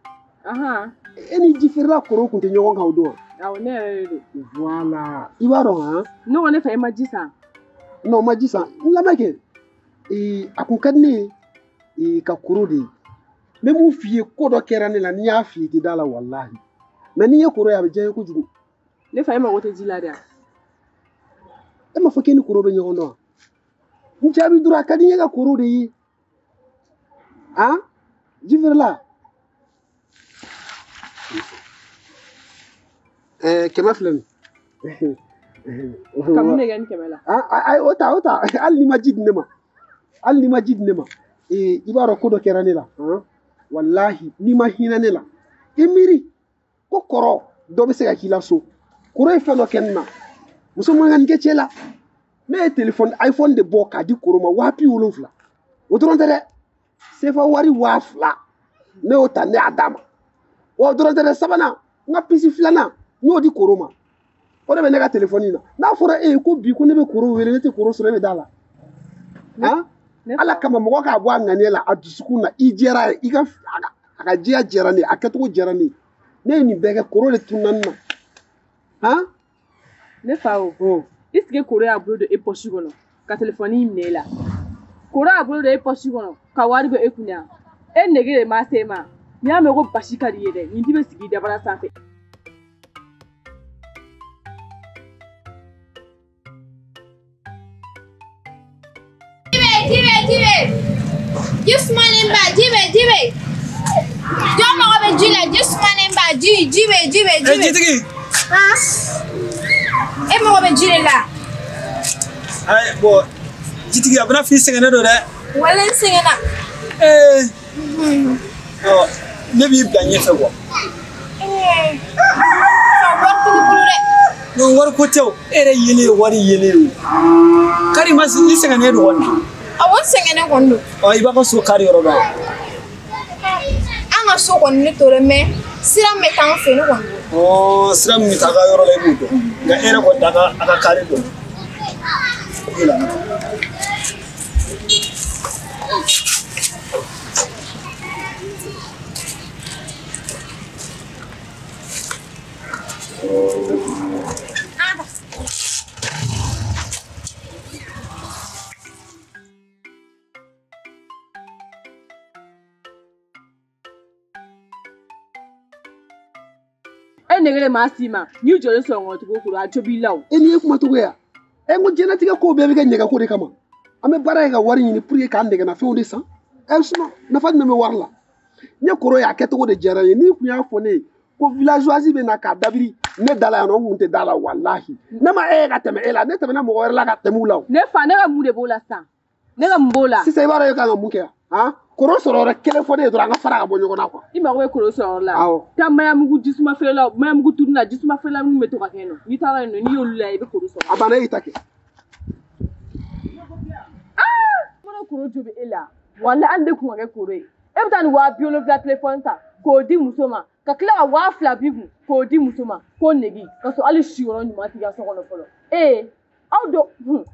E ni ji feerela koro kun tɛ ɲɔgɔn kan o don wa? Awɔ ne yɛrɛ de don. Voilà i b'a dɔn han? Ne ko ne fa e ma ji san. Non ma ji san n lamɛn kɛ a kun ka di ne ye ka koro de ye. N bɛ mun f'i ye ko dɔ kɛra ne la n'i y'a f'i ye i tɛ da la walahi mais n'i ye koro ye a bɛ diya n ye kojugu. Ne fa e mago tɛ ji la de wa? E m'a fɔ k'e ni koro bɛ ɲɔgɔn dɔn wa? N jaabi dɔrɔn a ka di n ye ka koro de ye. Han ji feerela. 100 filɛ nin ye. Ka mun de kɛ ni 100 la? Ayi o ta o ta hali n'i ma ji di ne ma hali n'i ma ji di ne ma i b'a dɔn ko dɔ kɛra ne la walahi n'i ma hinɛ ne la i miiri ko kɔrɔ dɔ bɛ se ka k'i la so koro ye fɛn dɔ kɛ ne na muso man ka nin kɛ cɛ la ne ye telefɔni iPhone de bɔ k'a di koro ma 70,000 o dɔrɔn tɛ dɛ sefa wari 2000 ne y'o ta ne y'a d'a ma wa o dɔrɔn tɛ dɛ sabanan n ka pisi filanan n y'o di koro ma o de bɛ ne ka telefɔni na n'a fɔra e ye ko bi ko ne bɛ koro wele ne tɛ koro sɔrɔ e bɛ da la han Ala kama mɔgɔ k'a bɔ a ŋaniya la a dusukun na i jɛra ye i ka a ka jɛya diyara ne ye a kɛcogo diyara ne ye Ne ye nin bɛɛ kɛ koro de tununa ne na. Han? Ne fa o. Est-ce que koro y'a bolo don e poche kɔnɔ ka telefɔni minɛ e la? Koro y'a bolo don e poche kɔnɔ ka wari bɔ e kun yan. E nege de ma se e ma. N'i y'a mɛn ko basi ka di i ye dɛ, nin ti bɛ sigi i dabara sanfɛ. Jibe, ji sumalen ba, jibe, jibe. Jɔn mago bɛ ji la, ji sumalen ba, ji, jibe, jibe, jibe. Jitigi. Han? E mago bɛ ji de la. Ayi, bon, jitigi a bɛna f'i sɛgɛnnen don dɛ. Wala n sɛgɛnna. Ee. Ɔ, ne b'i bila ɲɛfɛ quoi. Ee. Fa wari t'i bolo dɛ. Non, wari ko tɛ o, e yɛrɛ yelen ye wari yelen ye o. Kari ma i sɛgɛnnen don kɔni. Awɔ, n sɛgɛnnen kɔni don. Ɔ, i b'a ka so kari yɔrɔ dɔn. An ka so kɔni ne t'o dɔn mais sira min bɛ taa an fɛ ne kɔni b'o dɔn. Ɔ, sira min bɛ taa a ka yɔrɔ la i b'o dɔn. Nka e yɛrɛ kɔni t'a ka a ka kari dɔn. Yɛlɛ. E nege de ma s'i ma, n'i jɔlen sɔrɔ ŋɔnɔtigiw kɔrɔ a jo b'i la o. E ni ye kuma cogo ye e n ko diɲɛlatigɛ kow bɛɛ bɛ kɛ ɲɛgɛko de kama. An bɛ baara kɛ ka wari ɲini pour que k'an nɛgɛnafɛnw de san. Ɛ sinon nafa jumɛn bɛ wari la? Ne kɔrɔ ye a kɛcogo de diyara n ye. N'i kun y'a fɔ ne ye ko villageoise bɛ na k'a dabiri ne da la yan nɔ, n kun tɛ da la walahi. Ne ma e ye ka tɛmɛ e la, ne tɛmɛna mɔgɔ wɛrɛ la ka tɛmɛ u la o. Ne fa, ne ka mun de b'o la sisan? Ne ka mun b'o la? Sisan i b'a dɔn e kan ka mun kɛ han? Koro sɔrɔ yɔrɔ kelen fɔ ne ye dɔrɔn an ka fara ka bɔ ɲɔgɔn na quoi. I mago bɛ koro sɔrɔ yɔrɔ la. Awɔ. Taa mayamugu jisuma feerelaw, mayamugu turu na jisuma feerela minnu bɛ to ka kɛ yen nɔ. N'i taara yen nɔ, n'i y'olu lajɛ i bɛ koro sɔrɔ. A banna e y'i ta kɛ. Aa! Koro jo bɛ e la. Walahi hali ne kun ka kɛ koro ye. E bɛ taa nin 70,000 telefɔni ta k'o di muso ma, ka tila ka 2,000 b'i kun k'o di muso ma k'o negi ka sɔrɔ hali siyɔrɔ ɲuman t'i ka so kɔnɔ fɔlɔ. Ee! Aw dɔ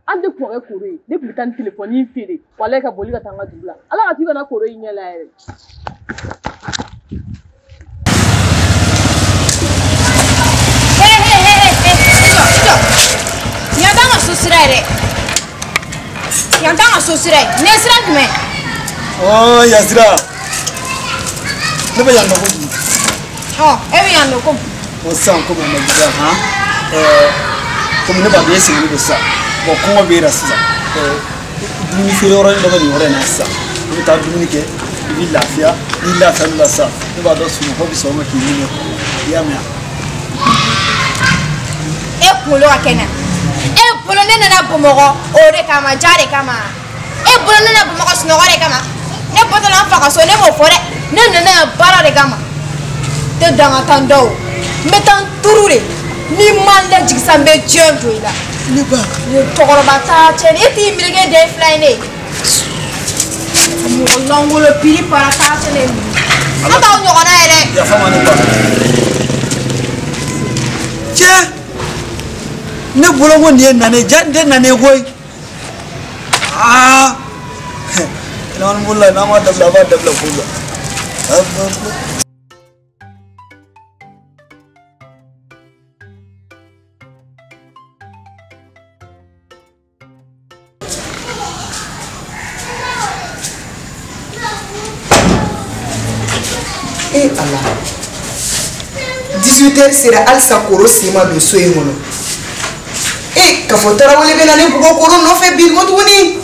hali ne kun ka kɛ koro ye, ne tun bɛ taa nin telefɔni in feere walahi ka boli ka taa n ka dugu la. Ala ka t'i kana koro in ɲɛ la yɛrɛ. He he he he, i jɔ, i jɔ. Yan t'an ka so sira ye dɛ. Yan t'an ka so sira ye. Nin ye sira jumɛn? Ɔ, yan sira. Ne bɛ yan dɔn kojugu. Ɔ, e bɛ yan dɔn komi. Bon, sisan komi a ma juguya han. Komi ne b'a dɔn e sigilen don sisan. Bon, kɔngɔ b'e la sisan. Dumuni feere yɔrɔ dɔ bɛ nin yɔrɔ in na sisan. I bɛ taa dumuni kɛ, i b'i lafiya. N'i lafiyal'o la sisan, ne b'a dɔn sunɔgɔ bɛ sɔn o ma k'i minɛ. I y'a mɛn wa? E kunkolo ka kɛnɛ. E bolo ne nana Bamakɔ o de kama, ja de kama. E bolo ne nana Bamakɔ sunɔgɔ de kama. Ne bɔtɔla n fa ka so, ne m'o fɔ dɛ. Ne nana yan baara de kama. N tɛ danga taa n da o. N bɛ taa n turu de. N'i ma n lajigin sisan n bɛ diɲɛ don i la. Ne ba. Nin ye cɛkɔrɔba taa cɛ ni e t'i miiri k'e den fila ye ne ye. Mɔgɔ lankolon piri para taa cɛ ne ye. An t'aw ɲɔgɔnna ye dɛ. Yafa ma ne ba. Cɛ! Ne bolo ko nin ye nane ye, ja nin tɛ nane ye koyi. Aa! N'an bolola n'an m'a dabila an b'a dabila ko la. E Ala, 18h sera halisa koro sen ma don so in kɔnɔ. E k'a fɔ Tarawele bɛ na ne bugɔ koro nɔfɛ bi ko tuguni.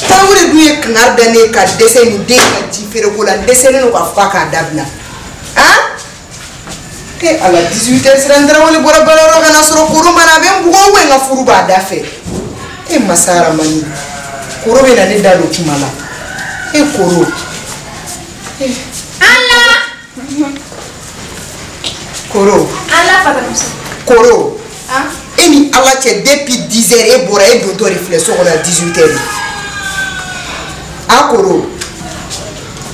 Tarawele dun ye kangari da ne ye ka dɛsɛ nin den ka ji feereko la, n dɛsɛlen don k'a fɔ k'a k'a dabila. Han? E Ala, 18h sera n Tarawele bɔra baarayɔrɔ ka na sɔrɔ koro ma na, a bɛ n bugɔ ou bien n ka furu b'a da fɛ. E masa Aramani, koro bɛ na ne da don kuma la. E koro. Ala! Koro. Ala fatamuso. Koro. Han? E ni Ala cɛ depuis 10h e bɔra e dontɔ de filɛ so kɔnɔ 18h. A koro.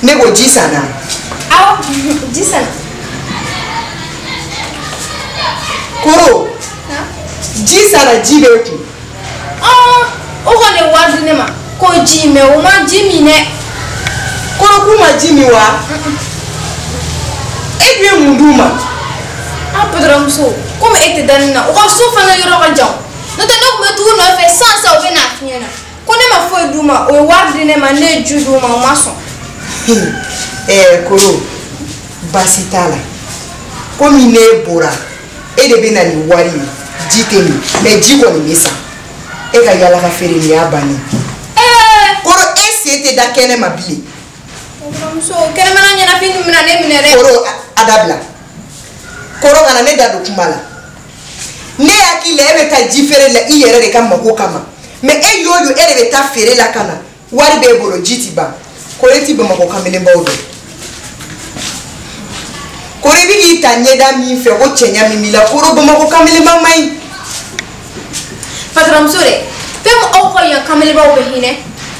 Ne ko ji sanna. Awɔ, ji sanna. Koro. Ji sanna, ji b'e kun. Ɔ, o kɔni ye wari di ne ma ko ji mais o ma ji min dɛ. Koro k'u ma ji min wa? E E dun ye mun d'u ma? An patɔrɔnmuso, komi e tɛ da ne na, u ka so fana yɔrɔ ka jan. N'o tɛ ne tun bɛ tugu nɔfɛ sisan sisan u bɛ n'a f'i ɲɛna. Ko ne ma foyi d'u ma, o ye wari di ne ma, ne ye ji d'u ma, u ma sɔn. Ɛɛ Koro, baasi t'a la. Komi ne bɔra, e de bɛ na ni wari ye, ji tɛ min, mɛ ji kɔni bɛ san. E ka yala ka feere nin y'a bannen. Koro, e sen tɛ da kɛnɛ ma bilen. Patɔrɔnmuso, kɛnɛmana ɲɛnafin dun bɛna ne minɛ dɛ. Koro, a dabila. Koro, kana ne da don kuma la. Ne hakili la e bɛ taa ji feere la i yɛrɛ de ka mako kama. Mɛ e y'o yo, e de bɛ taa feere la ka na. Wari b'e bolo, ji ti ban. Koro, e ti Bamakɔ kamelenbaw dɔn. Koro, i bɛ k'i ta ɲɛda min fɛ ko cɛɲa min b'i la, Koro, Bamakɔ kamelenba man ɲi. Patɔrɔnmuso dɛ, fɛn min aw ka yan kamelenbaw bɛ hinɛ.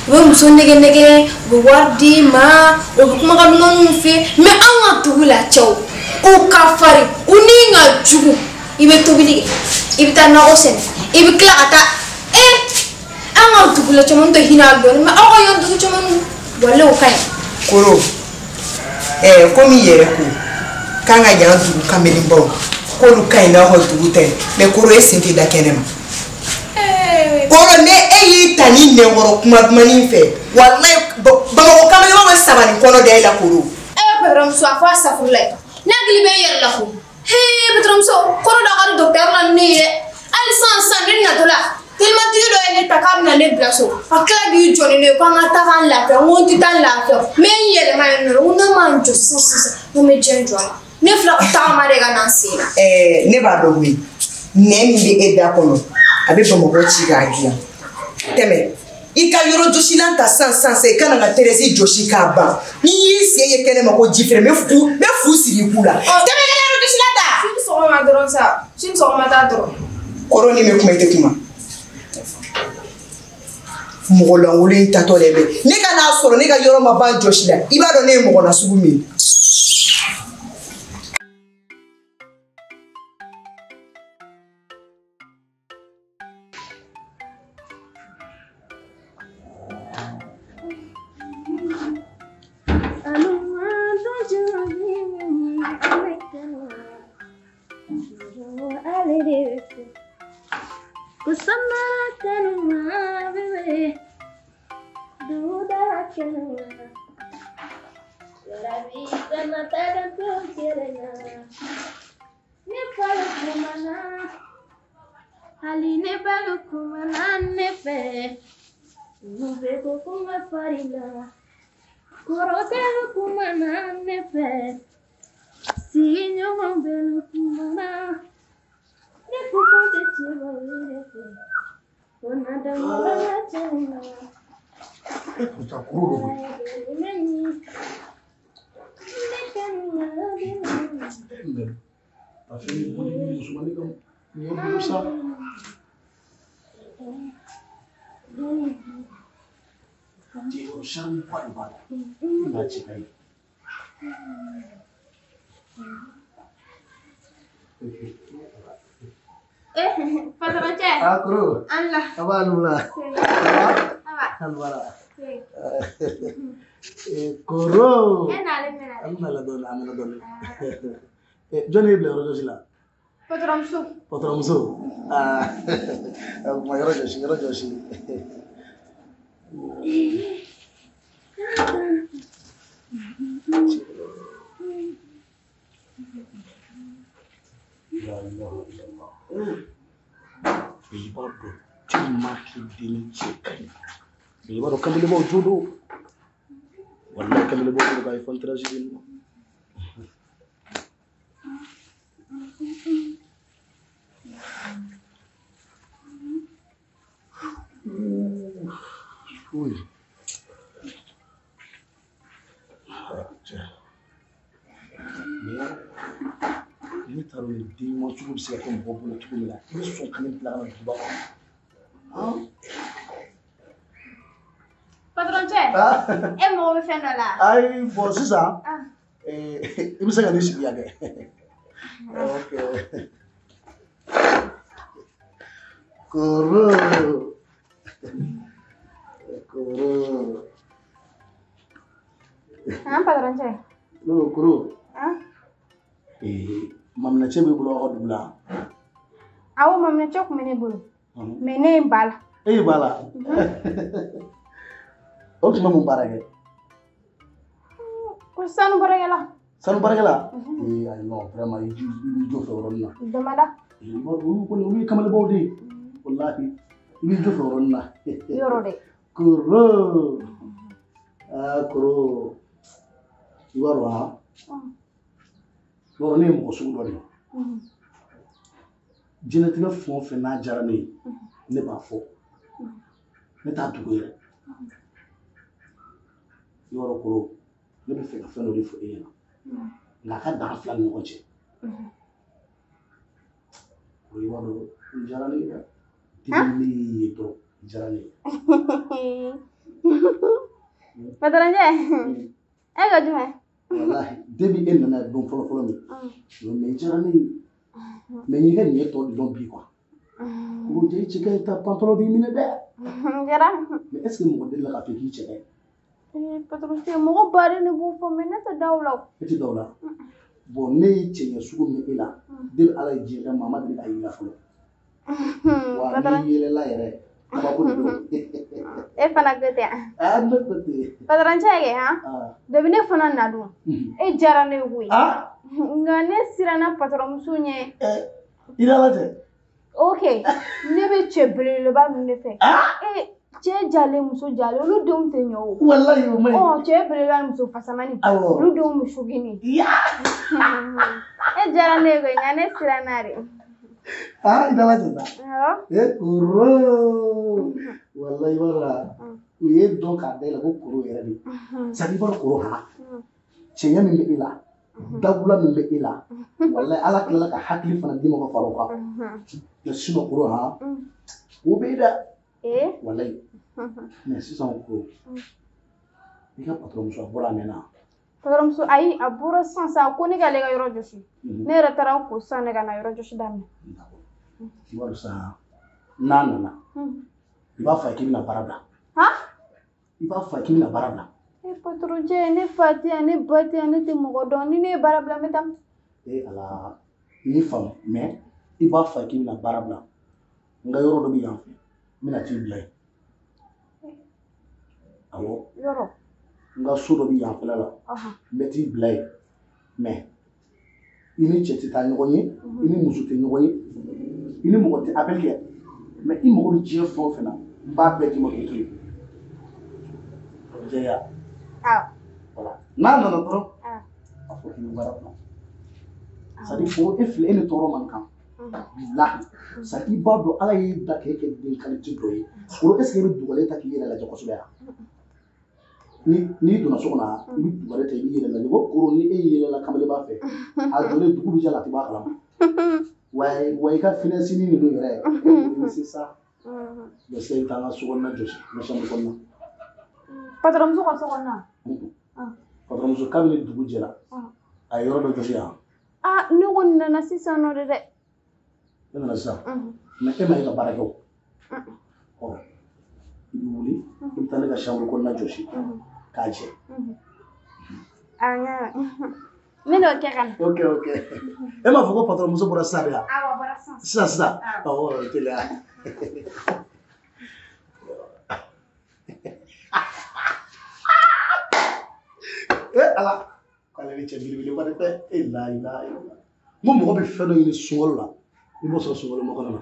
U bɛ muso nɛgɛ nɛgɛ, u bɛ wari d'i ma, u bɛ kumakan dumanw f'i ye. Mɛ anw ka dugu la cɛw, u ka farin, u ni ka jugu. I bɛ tobili kɛ, i bɛ taa nakɔ sɛnɛ, i bɛ tila ka taa an ka dugu la caman tɛ hinɛ a dɔɔni, mɛ aw ka yan dugu caman wale o ka ɲi. Koro, komi i yɛrɛ ko k'an ka yan dugu kamelenbaw k'olu ka ɲi n'aw ka dugu ta ye, mɛ Koro, e sen tɛ da kɛnɛ ma. Koro, ne e y'i ta ni nɛnkɔrɔ kuma dumannin fɛ, walayi Bamakɔ kamelenbaw bɛ saba ni kɔnɔ da e la Koro. Patɔrɔnmuso, a fɔ a safurula ye, ne hakili bɛ n yɛrɛ la ko. Hee patɔrɔnmuso, kɔrɔ dɔ ka di dɔkitɛri la ni ne ye dɛ. Hali sisan sisan ne natɔ la, telimatigi dɔ ye ne ta k'a bɛna ne bila so. A tila k'i jɔ ni ne ye k'an ka taa k'an lafiya. N ko n tɛ taa n lafiya. N bɛ n yɛlɛma yen nɔ. N ko n'a ma n jɔ sisan sisan, n ko n bɛ diɲɛ jɔ a la. Ne filɛ ka tagama de ka na n sen na. Ne b'a dɔn koyi, nɛn min bɛ e da kɔnɔ, a bɛ Bamakɔ ci k'a dilan. Tɛmɛ. I ka yɔrɔ jɔsilan ta sisan sisan sisan, i kana n ka Tɛrɛsi jɔsi k'a ban. N'i y'i sen ye kɛnɛ ma ko ji feere, n bɛ fu sigi i ku la. Tɛmɛ, i ka yɔrɔ jɔsilan ta. Sini sɔgɔma dɔrɔn sa, sini sɔgɔma t'a dɔrɔn. Koro, ni bɛ kuma, i tɛ kuma. Mɔgɔ lankolon in tatɔ de bɛ. Ne ka n'a sɔrɔ ne ka yɔrɔ ma ban jɔsi la, i b'a dɔn ne ye mɔgɔ nasugu min ye. Patɔrɔncɛ. Ah, Koro. An la. Ça va, Alula? Ça va. Alwala. Koro. E n'ale mɛna dɛ. An nana dɔɔni, an nana dɔɔni. Jɔn y'i bila yɔrɔ jɔsi la? Patɔrɔnmuso. Patɔrɔnmuso. Ah, kuma yɔrɔ jɔsi, yɔrɔ jɔsi. La ilaha illallah. I b'a dɔn tellement que denni cɛ ka ɲi. I b'a dɔn kamelenbaw jo don. Walahi kamelenbaw jo don ka iPhone 13 di nin ma. Ui. Cɛ. Mais ne t'a dɔn nin den ɲuman sugu bɛ se ka kɛ mɔgɔ bolo cogo min na. I bɛ sɔn ka ne bila ka na duguba kɔnɔ. Patɔrɔncɛ, e mago bɛ fɛn dɔ la? Ayi, bɔn sisan, i bɛ se ka ne sigi yan dɛ. Ok. Koro. Koro. An patɔrɔncɛ. No, Koro. Maminɛcɛ b'i bolo aw ka dugu la? Awɔ, maminɛcɛ tun bɛ ne bolo. Mais ne ye n ba la. E y'i ba la? O tun bɛ mun baara kɛ? Ko sanu baarakɛla. Sanu baarakɛla? Ee ayi non, vraiment i b'i jɔ fɛ o yɔrɔnin na. Damada. Olu kɔni olu ye kamalenbaw de ye. Walahi i b'i jɔ fɛ o yɔrɔnin na. Yɔrɔ dɛ. Koro. Aa koro. I b'a dɔn wa? Yɔrɔ ne ye mɔgɔ sugu dɔ de ye. Diɲɛlatigɛ fɛn o fɛn n'a diyara ne ye, ne b'a fɔ. Ne t'a dogo yɛrɛ. Yɔrɔ koro, ne bɛ fɛ ka fɛn dɔ de fɔ e ɲɛna. Nka a ka dan an fila ni ɲɔgɔn cɛ. O i b'a dɔn, n diyara ne ye dɛ. Depuis ne y'i ye dɔrɔn, n diyara ne ye. Patɔrɔnkɛ, e ko jumɛn? Walahi, depuis e nana don fɔlɔ fɔlɔ min, mais i diyara ne ye. Mais n y'i ka ɲɛ tɔ de dɔn bi quoi. Koro jɛ i cɛ ka ɲi ta pantalon b'i minɛ dɛ. N kɛra. Mais est ce que mɔgɔ delila k'a fɔ k'i cɛ ka ɲi? Patɔrɔnkɛ, mɔgɔ baden de b'o fɔ, mais ne tɛ da o la. E tɛ da o la? Bon, ne ye cɛɲɛ sugu min e la, depuis Ala ye diɲɛ kɛ maa ma deli k'a y'i la fɔlɔ. Wa n'i yɛlɛla yɛrɛ, kabako de don. E fana ko ten. Ah, ne ko ten. Patɔrɔnkɛ kɛ han? Depuis ne fana na don, e diyara ne ye koyi. Nka ne siranna patɔrɔnmuso ɲɛ. I ni Ala cɛ. Ok, ne bɛ cɛ belebeleba ninnu de fɛ. Cɛ jalen, muso jalen, olu denw tɛ ɲɛ o. Walayi o ma ɲi. Ɔ cɛ belebeleba ni muso fasamani. Awɔ. Olu denw bɛ sogini. E diyara ne ye koyi, nka ne siranna de. Ah, i ni Ala cɛ sa. Awɔ. E koro. Walayi i b'a dɔn, u ye dɔn k'a da i la ko koro yɛrɛ de. C'est à dire i b'a dɔn koro han. Cɛɲɛ min bɛ e la, dabula min bɛ e la, walayi Ala tilala ka hakili fana d'i ma ka fara o kan. Mais sinon koro han, o bɛ yen dɛ. Walayi. Mais sisan koro, i ka patɔrɔnmuso a bɔra a mɛnna. Patɔrɔnmuso ayi, a bɔra sisan sa, ko ne k'ale ka yɔrɔ jɔsi. Ne yɛrɛ taara n ko sisan ne ka na yɔrɔ jɔsi daminɛ. I b'a dɔn sisan, n'a nana, i b'a fɔ a ye k'i bɛna baara bila. Han? I b'a fɔ a ye k'i bɛna baara bila. E patɔrɔncɛ, ne fa tɛ yan, ne ba tɛ yan, ne tɛ mɔgɔ dɔn. Ni ne ye baara bila, n bɛ taa. E Ala, n y'i faamu, mais i b'a fɔ a ye k'i bɛna baara bila. N ka yɔrɔ dɔ bɛ yan fɛ, n bɛna t'i bila yen. Awɔ. Yɔrɔ? N ka so dɔ bɛ yan fɛla la, n bɛ t'i bila yen. Mais i ni cɛ tɛ taa ɲɔgɔn ye, i ni muso tɛ ɲɔgɔn ye, i ni mɔgɔ tɛ appel kɛ. Mais i mago bɛ diɲɛ fɛn o fɛn na, n b'a bɛɛ d'i ma k'i to yen. O bɛ jɛya. Awɔ. Voilà. N'a nana dɔrɔn, a fɔ k'i bɛ baara bila. C'est à dire ko e filɛ, e ni tɔɔrɔ man kan. Bilahi. C'est à dire i b'a dɔn Ala y'i da k'e kɛ den qualité dɔ ye. Koro, est ce que e bɛ dugalen ta k'i yɛrɛ lajɛ kosɛbɛ yan? N'i donna so kɔnɔ, i bɛ dugalen ta i b'i yɛrɛ lajɛ. Ko koro, ni e yɛlɛla kamalenba fɛ, a jɔlen dugu bɛ jɛ la, a tɛ bɔ a kalama. Wa i ka finɛsini ninnu yɛrɛ, e bɛ se sa. Mais sisan i bɛ taa n ka so kɔnɔna jɔsi, n ka chambre kɔnɔna. Patɔrɔnmuso ka so kɔnɔna? Patɔrɔnmuso kabini dugu jɛra, a ye yɔrɔ dɔ jɔsi yan. Ah, ne kɔni nana sisan nɔ de dɛ. E nana sisan? Mais e ma e ka baara kɛ o. Ɔ, i bɛ wuli, i bɛ taa ne ka chambre kɔnɔna jɔsi k'a jɛ. A n y'a mɛn. N bɛ n'o kɛ ka na. Ok, ok. E m'a fɔ ko patɔrɔnmuso bɔra sisan de wa? Awɔ, a bɔra sisan. Sisan sisan? Awɔ, teliya. E Ala, k'ale ni cɛ belebeleba de tɛ. E la ilaha illallah. N ko mɔgɔ bɛ fɛn dɔ ɲini sunkalo la, i b'o sɔrɔ sunkalo makɔnɔ na.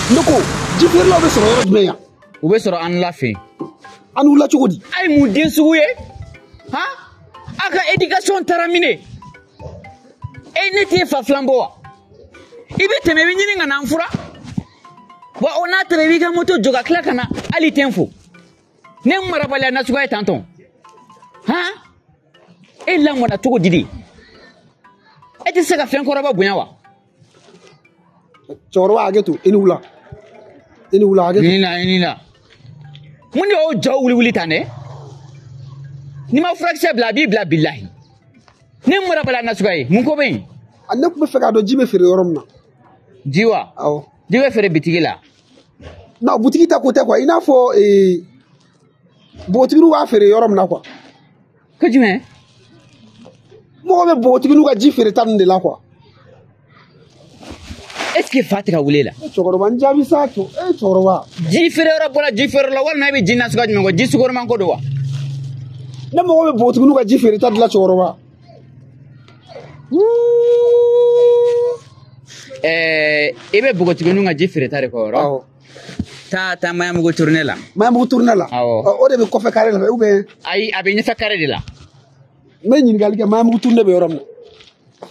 Ne ko ji feerelaw bɛ sɔrɔ yɔrɔ jumɛn yan? U bɛ sɔrɔ an la fɛ yen. An wulila cogo di? A ye mun den sugu ye? Han? A ka éducation taara min? E ne t'e fa filan bɔ wa? I bɛ tɛmɛ i bɛ ɲini ka na n fura. Wa o n'a tɛmɛ i b'i ka moto jɔ ka tila ka na hali tɛ n fo. Ne marabaliya nasuguya ye tantɔn. Han? E lamɔna cogo di de? E tɛ se ka fɛn kɔrɔba bonya wa? Cɛkɔrɔba hakɛ to, i ni wula. I ni wula hakɛ to. I ni la, i ni la. Mun de y'o jaw wuli tan dɛ? N'i ma furakisɛ bila a b'i bila bilahi. Ne marabala nasuguya ye mun ko bɛ yen? Ne tun bɛ fɛ k'a dɔn ji bɛ feere yɔrɔ min na. Ji wa? Awɔ. Ji bɛ feere bitigi la. Non, butigi ta ko tɛ quoi, i n'a fɔ npogotigininw b'a feere yɔrɔ min na quoi. Ko jumɛn? Mɔgɔ bɛ npogotigininw ka ji feere ta ninnu de la quoi. Est-ce que fa tɛ ka wuli la? Cɛkɔrɔba n jaabi sa to, cɛkɔrɔba. Ji feere yɔrɔ bɔra ji feere la walima e bɛ ji nasuguya jumɛn kɔ? Ji sukoroman ko don wa? Ne mago bɛ npogotigininw ka ji feere ta de la cɛkɔrɔba. I bɛ npogotigininw ka ji feere ta de kɔ yɔrɔ? Awɔ. Taa Mayamugu tourner la. Mayamugu tourner la? Awɔ. O de bɛ kɔfɛ carré la ou bien? Ayi, a bɛ ɲɛfɛ carré de la. N bɛ ɲininkali kɛ Mayamugu tourner bɛ yɔrɔ min na.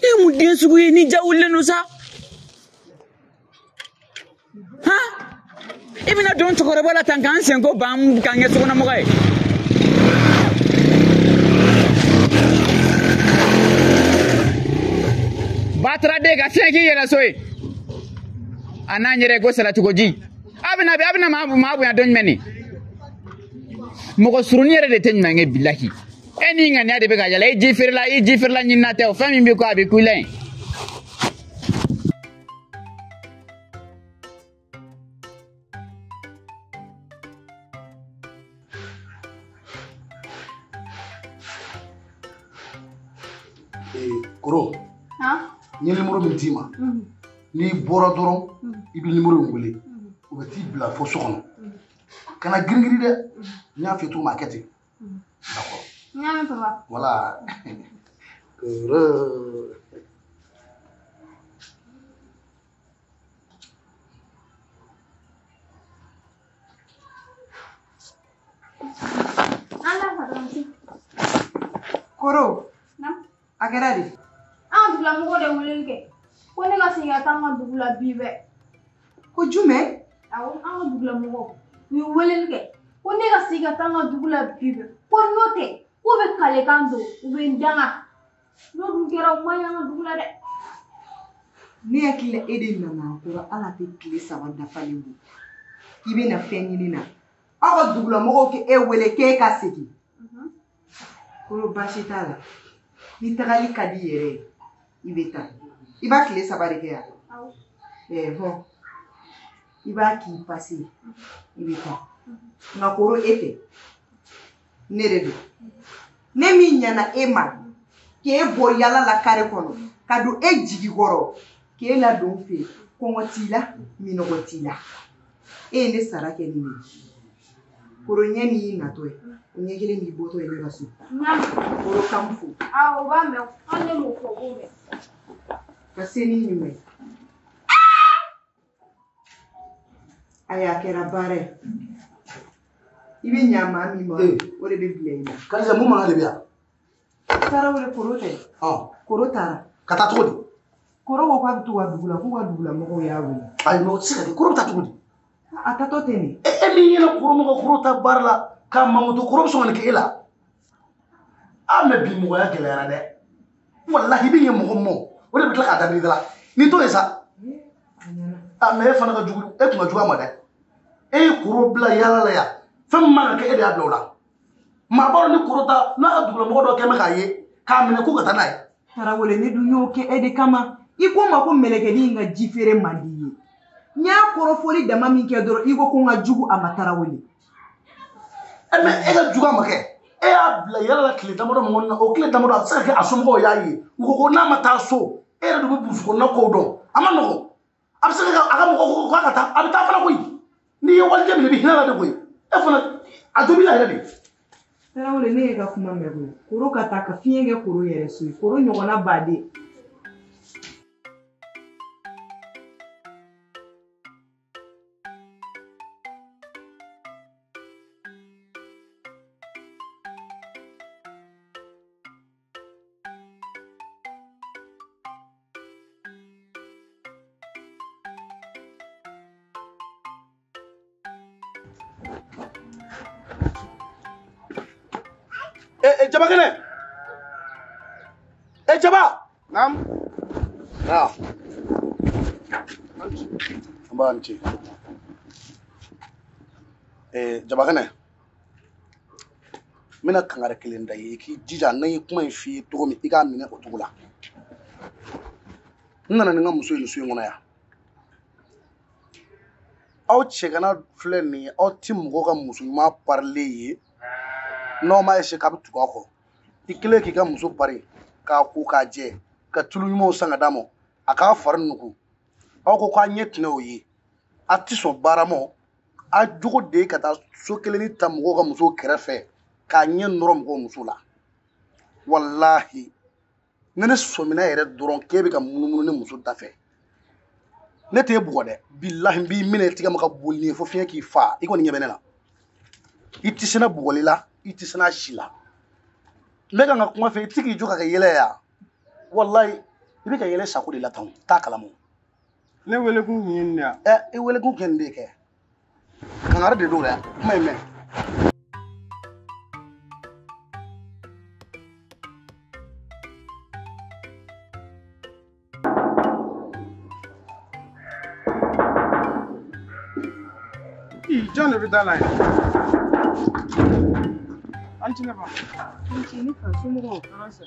E mun den sugu ye ni ja wulilen don sa? Han? I bɛna don cɛkɔrɔba la tan k'an senko ban k'an kɛ sokɔnɔmɔgɔ ye. Batara den ka fiɲɛ k'i yɛrɛ so ye. A n'an yɛrɛ ko salatigo ji. A bɛna maa bonya don jumɛn ni? Mɔgɔ surunni yɛrɛ de tɛ ɲuman kɛ bilahi. E ni ŋaniya de bɛ ka yala, i ji feerela ɲinina tɛ o, fɛn min bɛ ko a bɛ ku i la yen. Koro, n ye nimoro min d'i ma, n'i bɔra dɔrɔn i bɛ nimoro in wele, u bɛ t'i bila fo so kɔnɔ. Kana girin-girin dɛ, n y'a f'i ye cogo min a kɛ ten. D'accord. N y'a mɛn papa. Voilà. Koro. An ka patron si. Koro. Naamu. A kɛra di? An ka dugulamɔgɔw de weleli kɛ ko ne ka segin ka taa an ka dugu la bi bɛɛ. Ko jumɛn? Awɔ, an ka dugulamɔgɔw u ye weleli kɛ ko ne ka segin ka taa an ka dugu la bi bɛɛ, ko n'o tɛ k'u bɛ kalekan don, u bɛ n danga. N'o dun kɛra o man ɲi an ka dugu la dɛ. Ne hakili la e de nana a kɔrɔ hali a tɛ tile 3 dafalen bɔ k'i bɛna fɛn ɲini na. Aw ka dugulamɔgɔw k'e wele k'e ka segin. Koro baasi t'a la. Ni tagali ka di yɛrɛ ye i bɛ taa. I b'a tile 3 de kɛ yan. Hɔn i b'a k'i pase i bɛ taa. Nka koro e tɛ, ne de don. Ne min ɲana e ma k'e bɔ yala la kare kɔnɔ ka don e jigi kɔrɔ k'e ladon fɛ yen, kɔngɔ t'i la, minɔgɔ t'i la. E ye ne sara kɛ nin ye. Koro ɲɛ min y'i natɔ ye, o ɲɛ kelen b'i bɔtɔ ye ne ka so. Koro kan fo. Awɔ, o b'a mɛn, hali ne m'o fɔ o b'o mɛn. Ka se ni ɲuman ye. Ayi, a kɛra baara ye. I bɛ ɲa maa min ma, o de bɛ bila i la. Karisa, mun mankan de bɛ yan? Tarawele, koro tɛ. Koro taara. Ka taa cogo di? Koro ko k'a bɛ t'u ka dugu la, k'u ka dugulamɔgɔw y'a wele. Ayi, mɛ o tɛ se ka kɛ. Koro bɛ taa cogo di? A taatɔ tɛ nin. E min ɲɛna koro ma ka koro ta baara la k'a mankutu, koro bɛ sɔn ka nin kɛ e la. A mɛ bi mɔgɔya gɛlɛyara dɛ. Walahi i bɛ ɲɛ mɔgɔ mɔ, o de bɛ tila k'a da i da la. N'i t'o ye sa. A mɛ e fana ka jugu, e tun ka jugu a ma dɛ. E ye koro bila yaala la yan. Fɛn min man ka kɛ e de y'a bila o la. Maa b'a dɔn ni koro ta n'a ka dugulamɔgɔ dɔ kɛ bɛ k'a ye k'a minɛ ko ka taa n'a ye. Tarawele, ne dun y'o kɛ e de kama. I ko n ma ko mɛlɛkɛnin in ka ji feere man di i ye. N y'a kɔrɔfɔli dama min kɛ dɔrɔn i ko ko n ka jugu a ma Tarawele. Mɛ e ka jugu a ma kɛ. E y'a bila yala la tile damadɔ min kɔnɔ na, o tile damadɔ a bɛ se ka kɛ a somɔgɔw y'a ye. U ko ko n'a ma taa so, e yɛrɛ de bɛ burusi kɔnɔna kow dɔn. A ma nɔgɔn. A bɛ se ka kɛ a ka mɔgɔw ko k'a ka taa, a bɛ taa fana koyi. N'i ye walijɛ minɛ i bɛ hinɛ la de koyi. E fana a jo b'i la yɛrɛ de. Tarawele, ne y'e ka kuma mɛn koyi. Koro ka taa ka fiɲɛ kɛ koro yɛrɛ so ye. Koro ɲɔgɔnna baden. Jaba kɛnɛ. Jaba. Naam. Ah. An b'a ni ce. Jabakɛnɛ, n bɛna kangari kelen da i ye, i k'i jija n'an ye kuma in f'i ye cogo min, i k'a minɛ o cogo la. N nana ni n ka muso ye nin so in kɔnɔ yan. Aw cɛgana filɛ nin ye, aw ti mɔgɔ ka muso ɲuman parilen ye n'aw m'a essayer k'a bɛ tugu aw kɔ. I kɛlen k'i ka muso pari k'a ko k'a jɛ ka tulu ɲumanw san ka d'a ma, a k'a fari nugu, aw ko k'a ɲɛ tɛnɛ o ye, a ti sɔn baara ma, a jogo de ye ka taa so kelenni ta mɔgɔw ka musow kɛrɛfɛ k'a ɲɛ nɔrɔ mɔgɔw muso la. Walahi, ni ne sɔmina yɛrɛ dɔrɔn k'e bɛ ka munumunu ne muso da fɛ, ne t'e bugɔ dɛ, bilahi n b'i minɛ i tigɛ ma ka boli ni ye fo fiɲɛ k'i fa. I kɔni ɲɛ bɛ ne la, i tɛ se ne bugɔli la, i tɛ se n'a si la. N bɛ ka n ka kuma fɛ, i tɛ k'i jɔ ka kɛ yɛlɛ ya. Walahi, i bɛ ka yɛlɛ sako de la tan, t'a kalama. Ne wele kun tun ye nin de ye. Ɛ, i wele kun tun ye nin de kɛ. Kangari de don dɛ, kuma in mɛn. Jɔn de bɛ da la yen? An ci ne ba. N ci ne fa, somɔgɔw?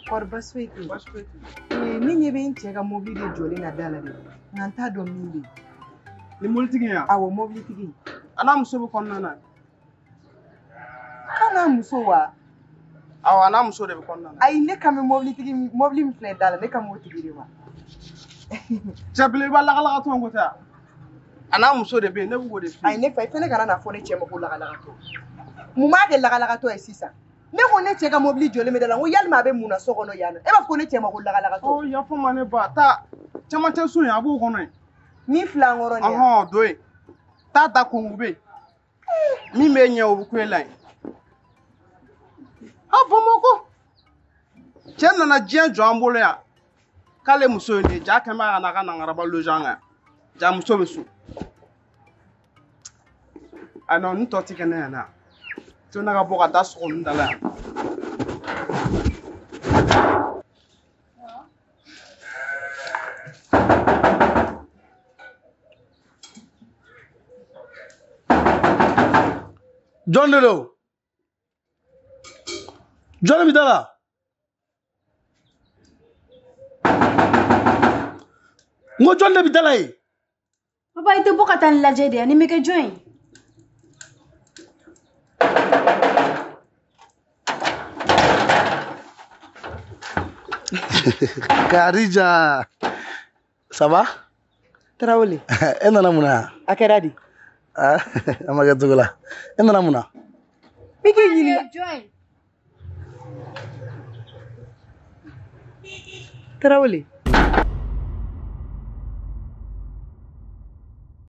Kɔri baasi foyi tɛ yen? Baasi foyi tɛ yen. Ne ɲɛ bɛ n cɛ ka mobili de jɔlen na da la dɛ, nka n t'a dɔn min bɛ yen. Ni mobilitigi in ya? Awɔ, mobilitigi. A n'a muso bɛ kɔnɔna na. K'a n'a muso wa? Awɔ, a n'a muso de bɛ kɔnɔna na. Ayi, ne kan bɛ mobilitigi, mobili min filɛ da la, ne kan b'o tigi de ma. Cɛ belebeleba lagalagatɔ ko tɛ wa? A n'a muso de bɛ yen, ne b'o de f'i ye. Ayi, ne fa, i fana kana n'a fɔ ne cɛ ma ko lagalagatɔ. Mun b'a kɛ lagalagatɔ ye sisan? Ne ko ne cɛ ka mobili jɔlen bɛ da la, n ko yalima a bɛ mun na so kɔnɔ yan nɔ? E b'a fɔ ko ne cɛ ma ko lagalagatɔ. Ɔ, yafa ma ne ba, taa camancɛ so in, a b'o kɔnɔ yen. Min filɛ an kɔrɔ nin ye. Ɔhɔn, don yen. Taa da kongo bɛ yen. Min b'e ɲɛ, o bɛ kun e la yen. A Bamakɔ. Cɛ nana diɲɛ jɔ an bolo yan. K'ale muso ye nin ye, ja kɛn bɛ a n'a ka nangaraba loge an kan yan. Ja muso bɛ so. A non, nin tɔ ti kɛ ne ɲɛna. To ne ka bɔ ka da sɔgɔ ninnu da la yan. Jɔn de don? Jɔn de bɛ da la? N ko jɔn de bɛ da la yen? Papa, i tɛ bɔ ka taa nin lajɛ de, nin bɛ kɛ jɔn ye? Kadija, ça va? Tarawele. E nana mun na yan? A kɛra di? A ma kɛ cogo la. E nana mun na? N bɛ k'i ɲininka. Tarawele.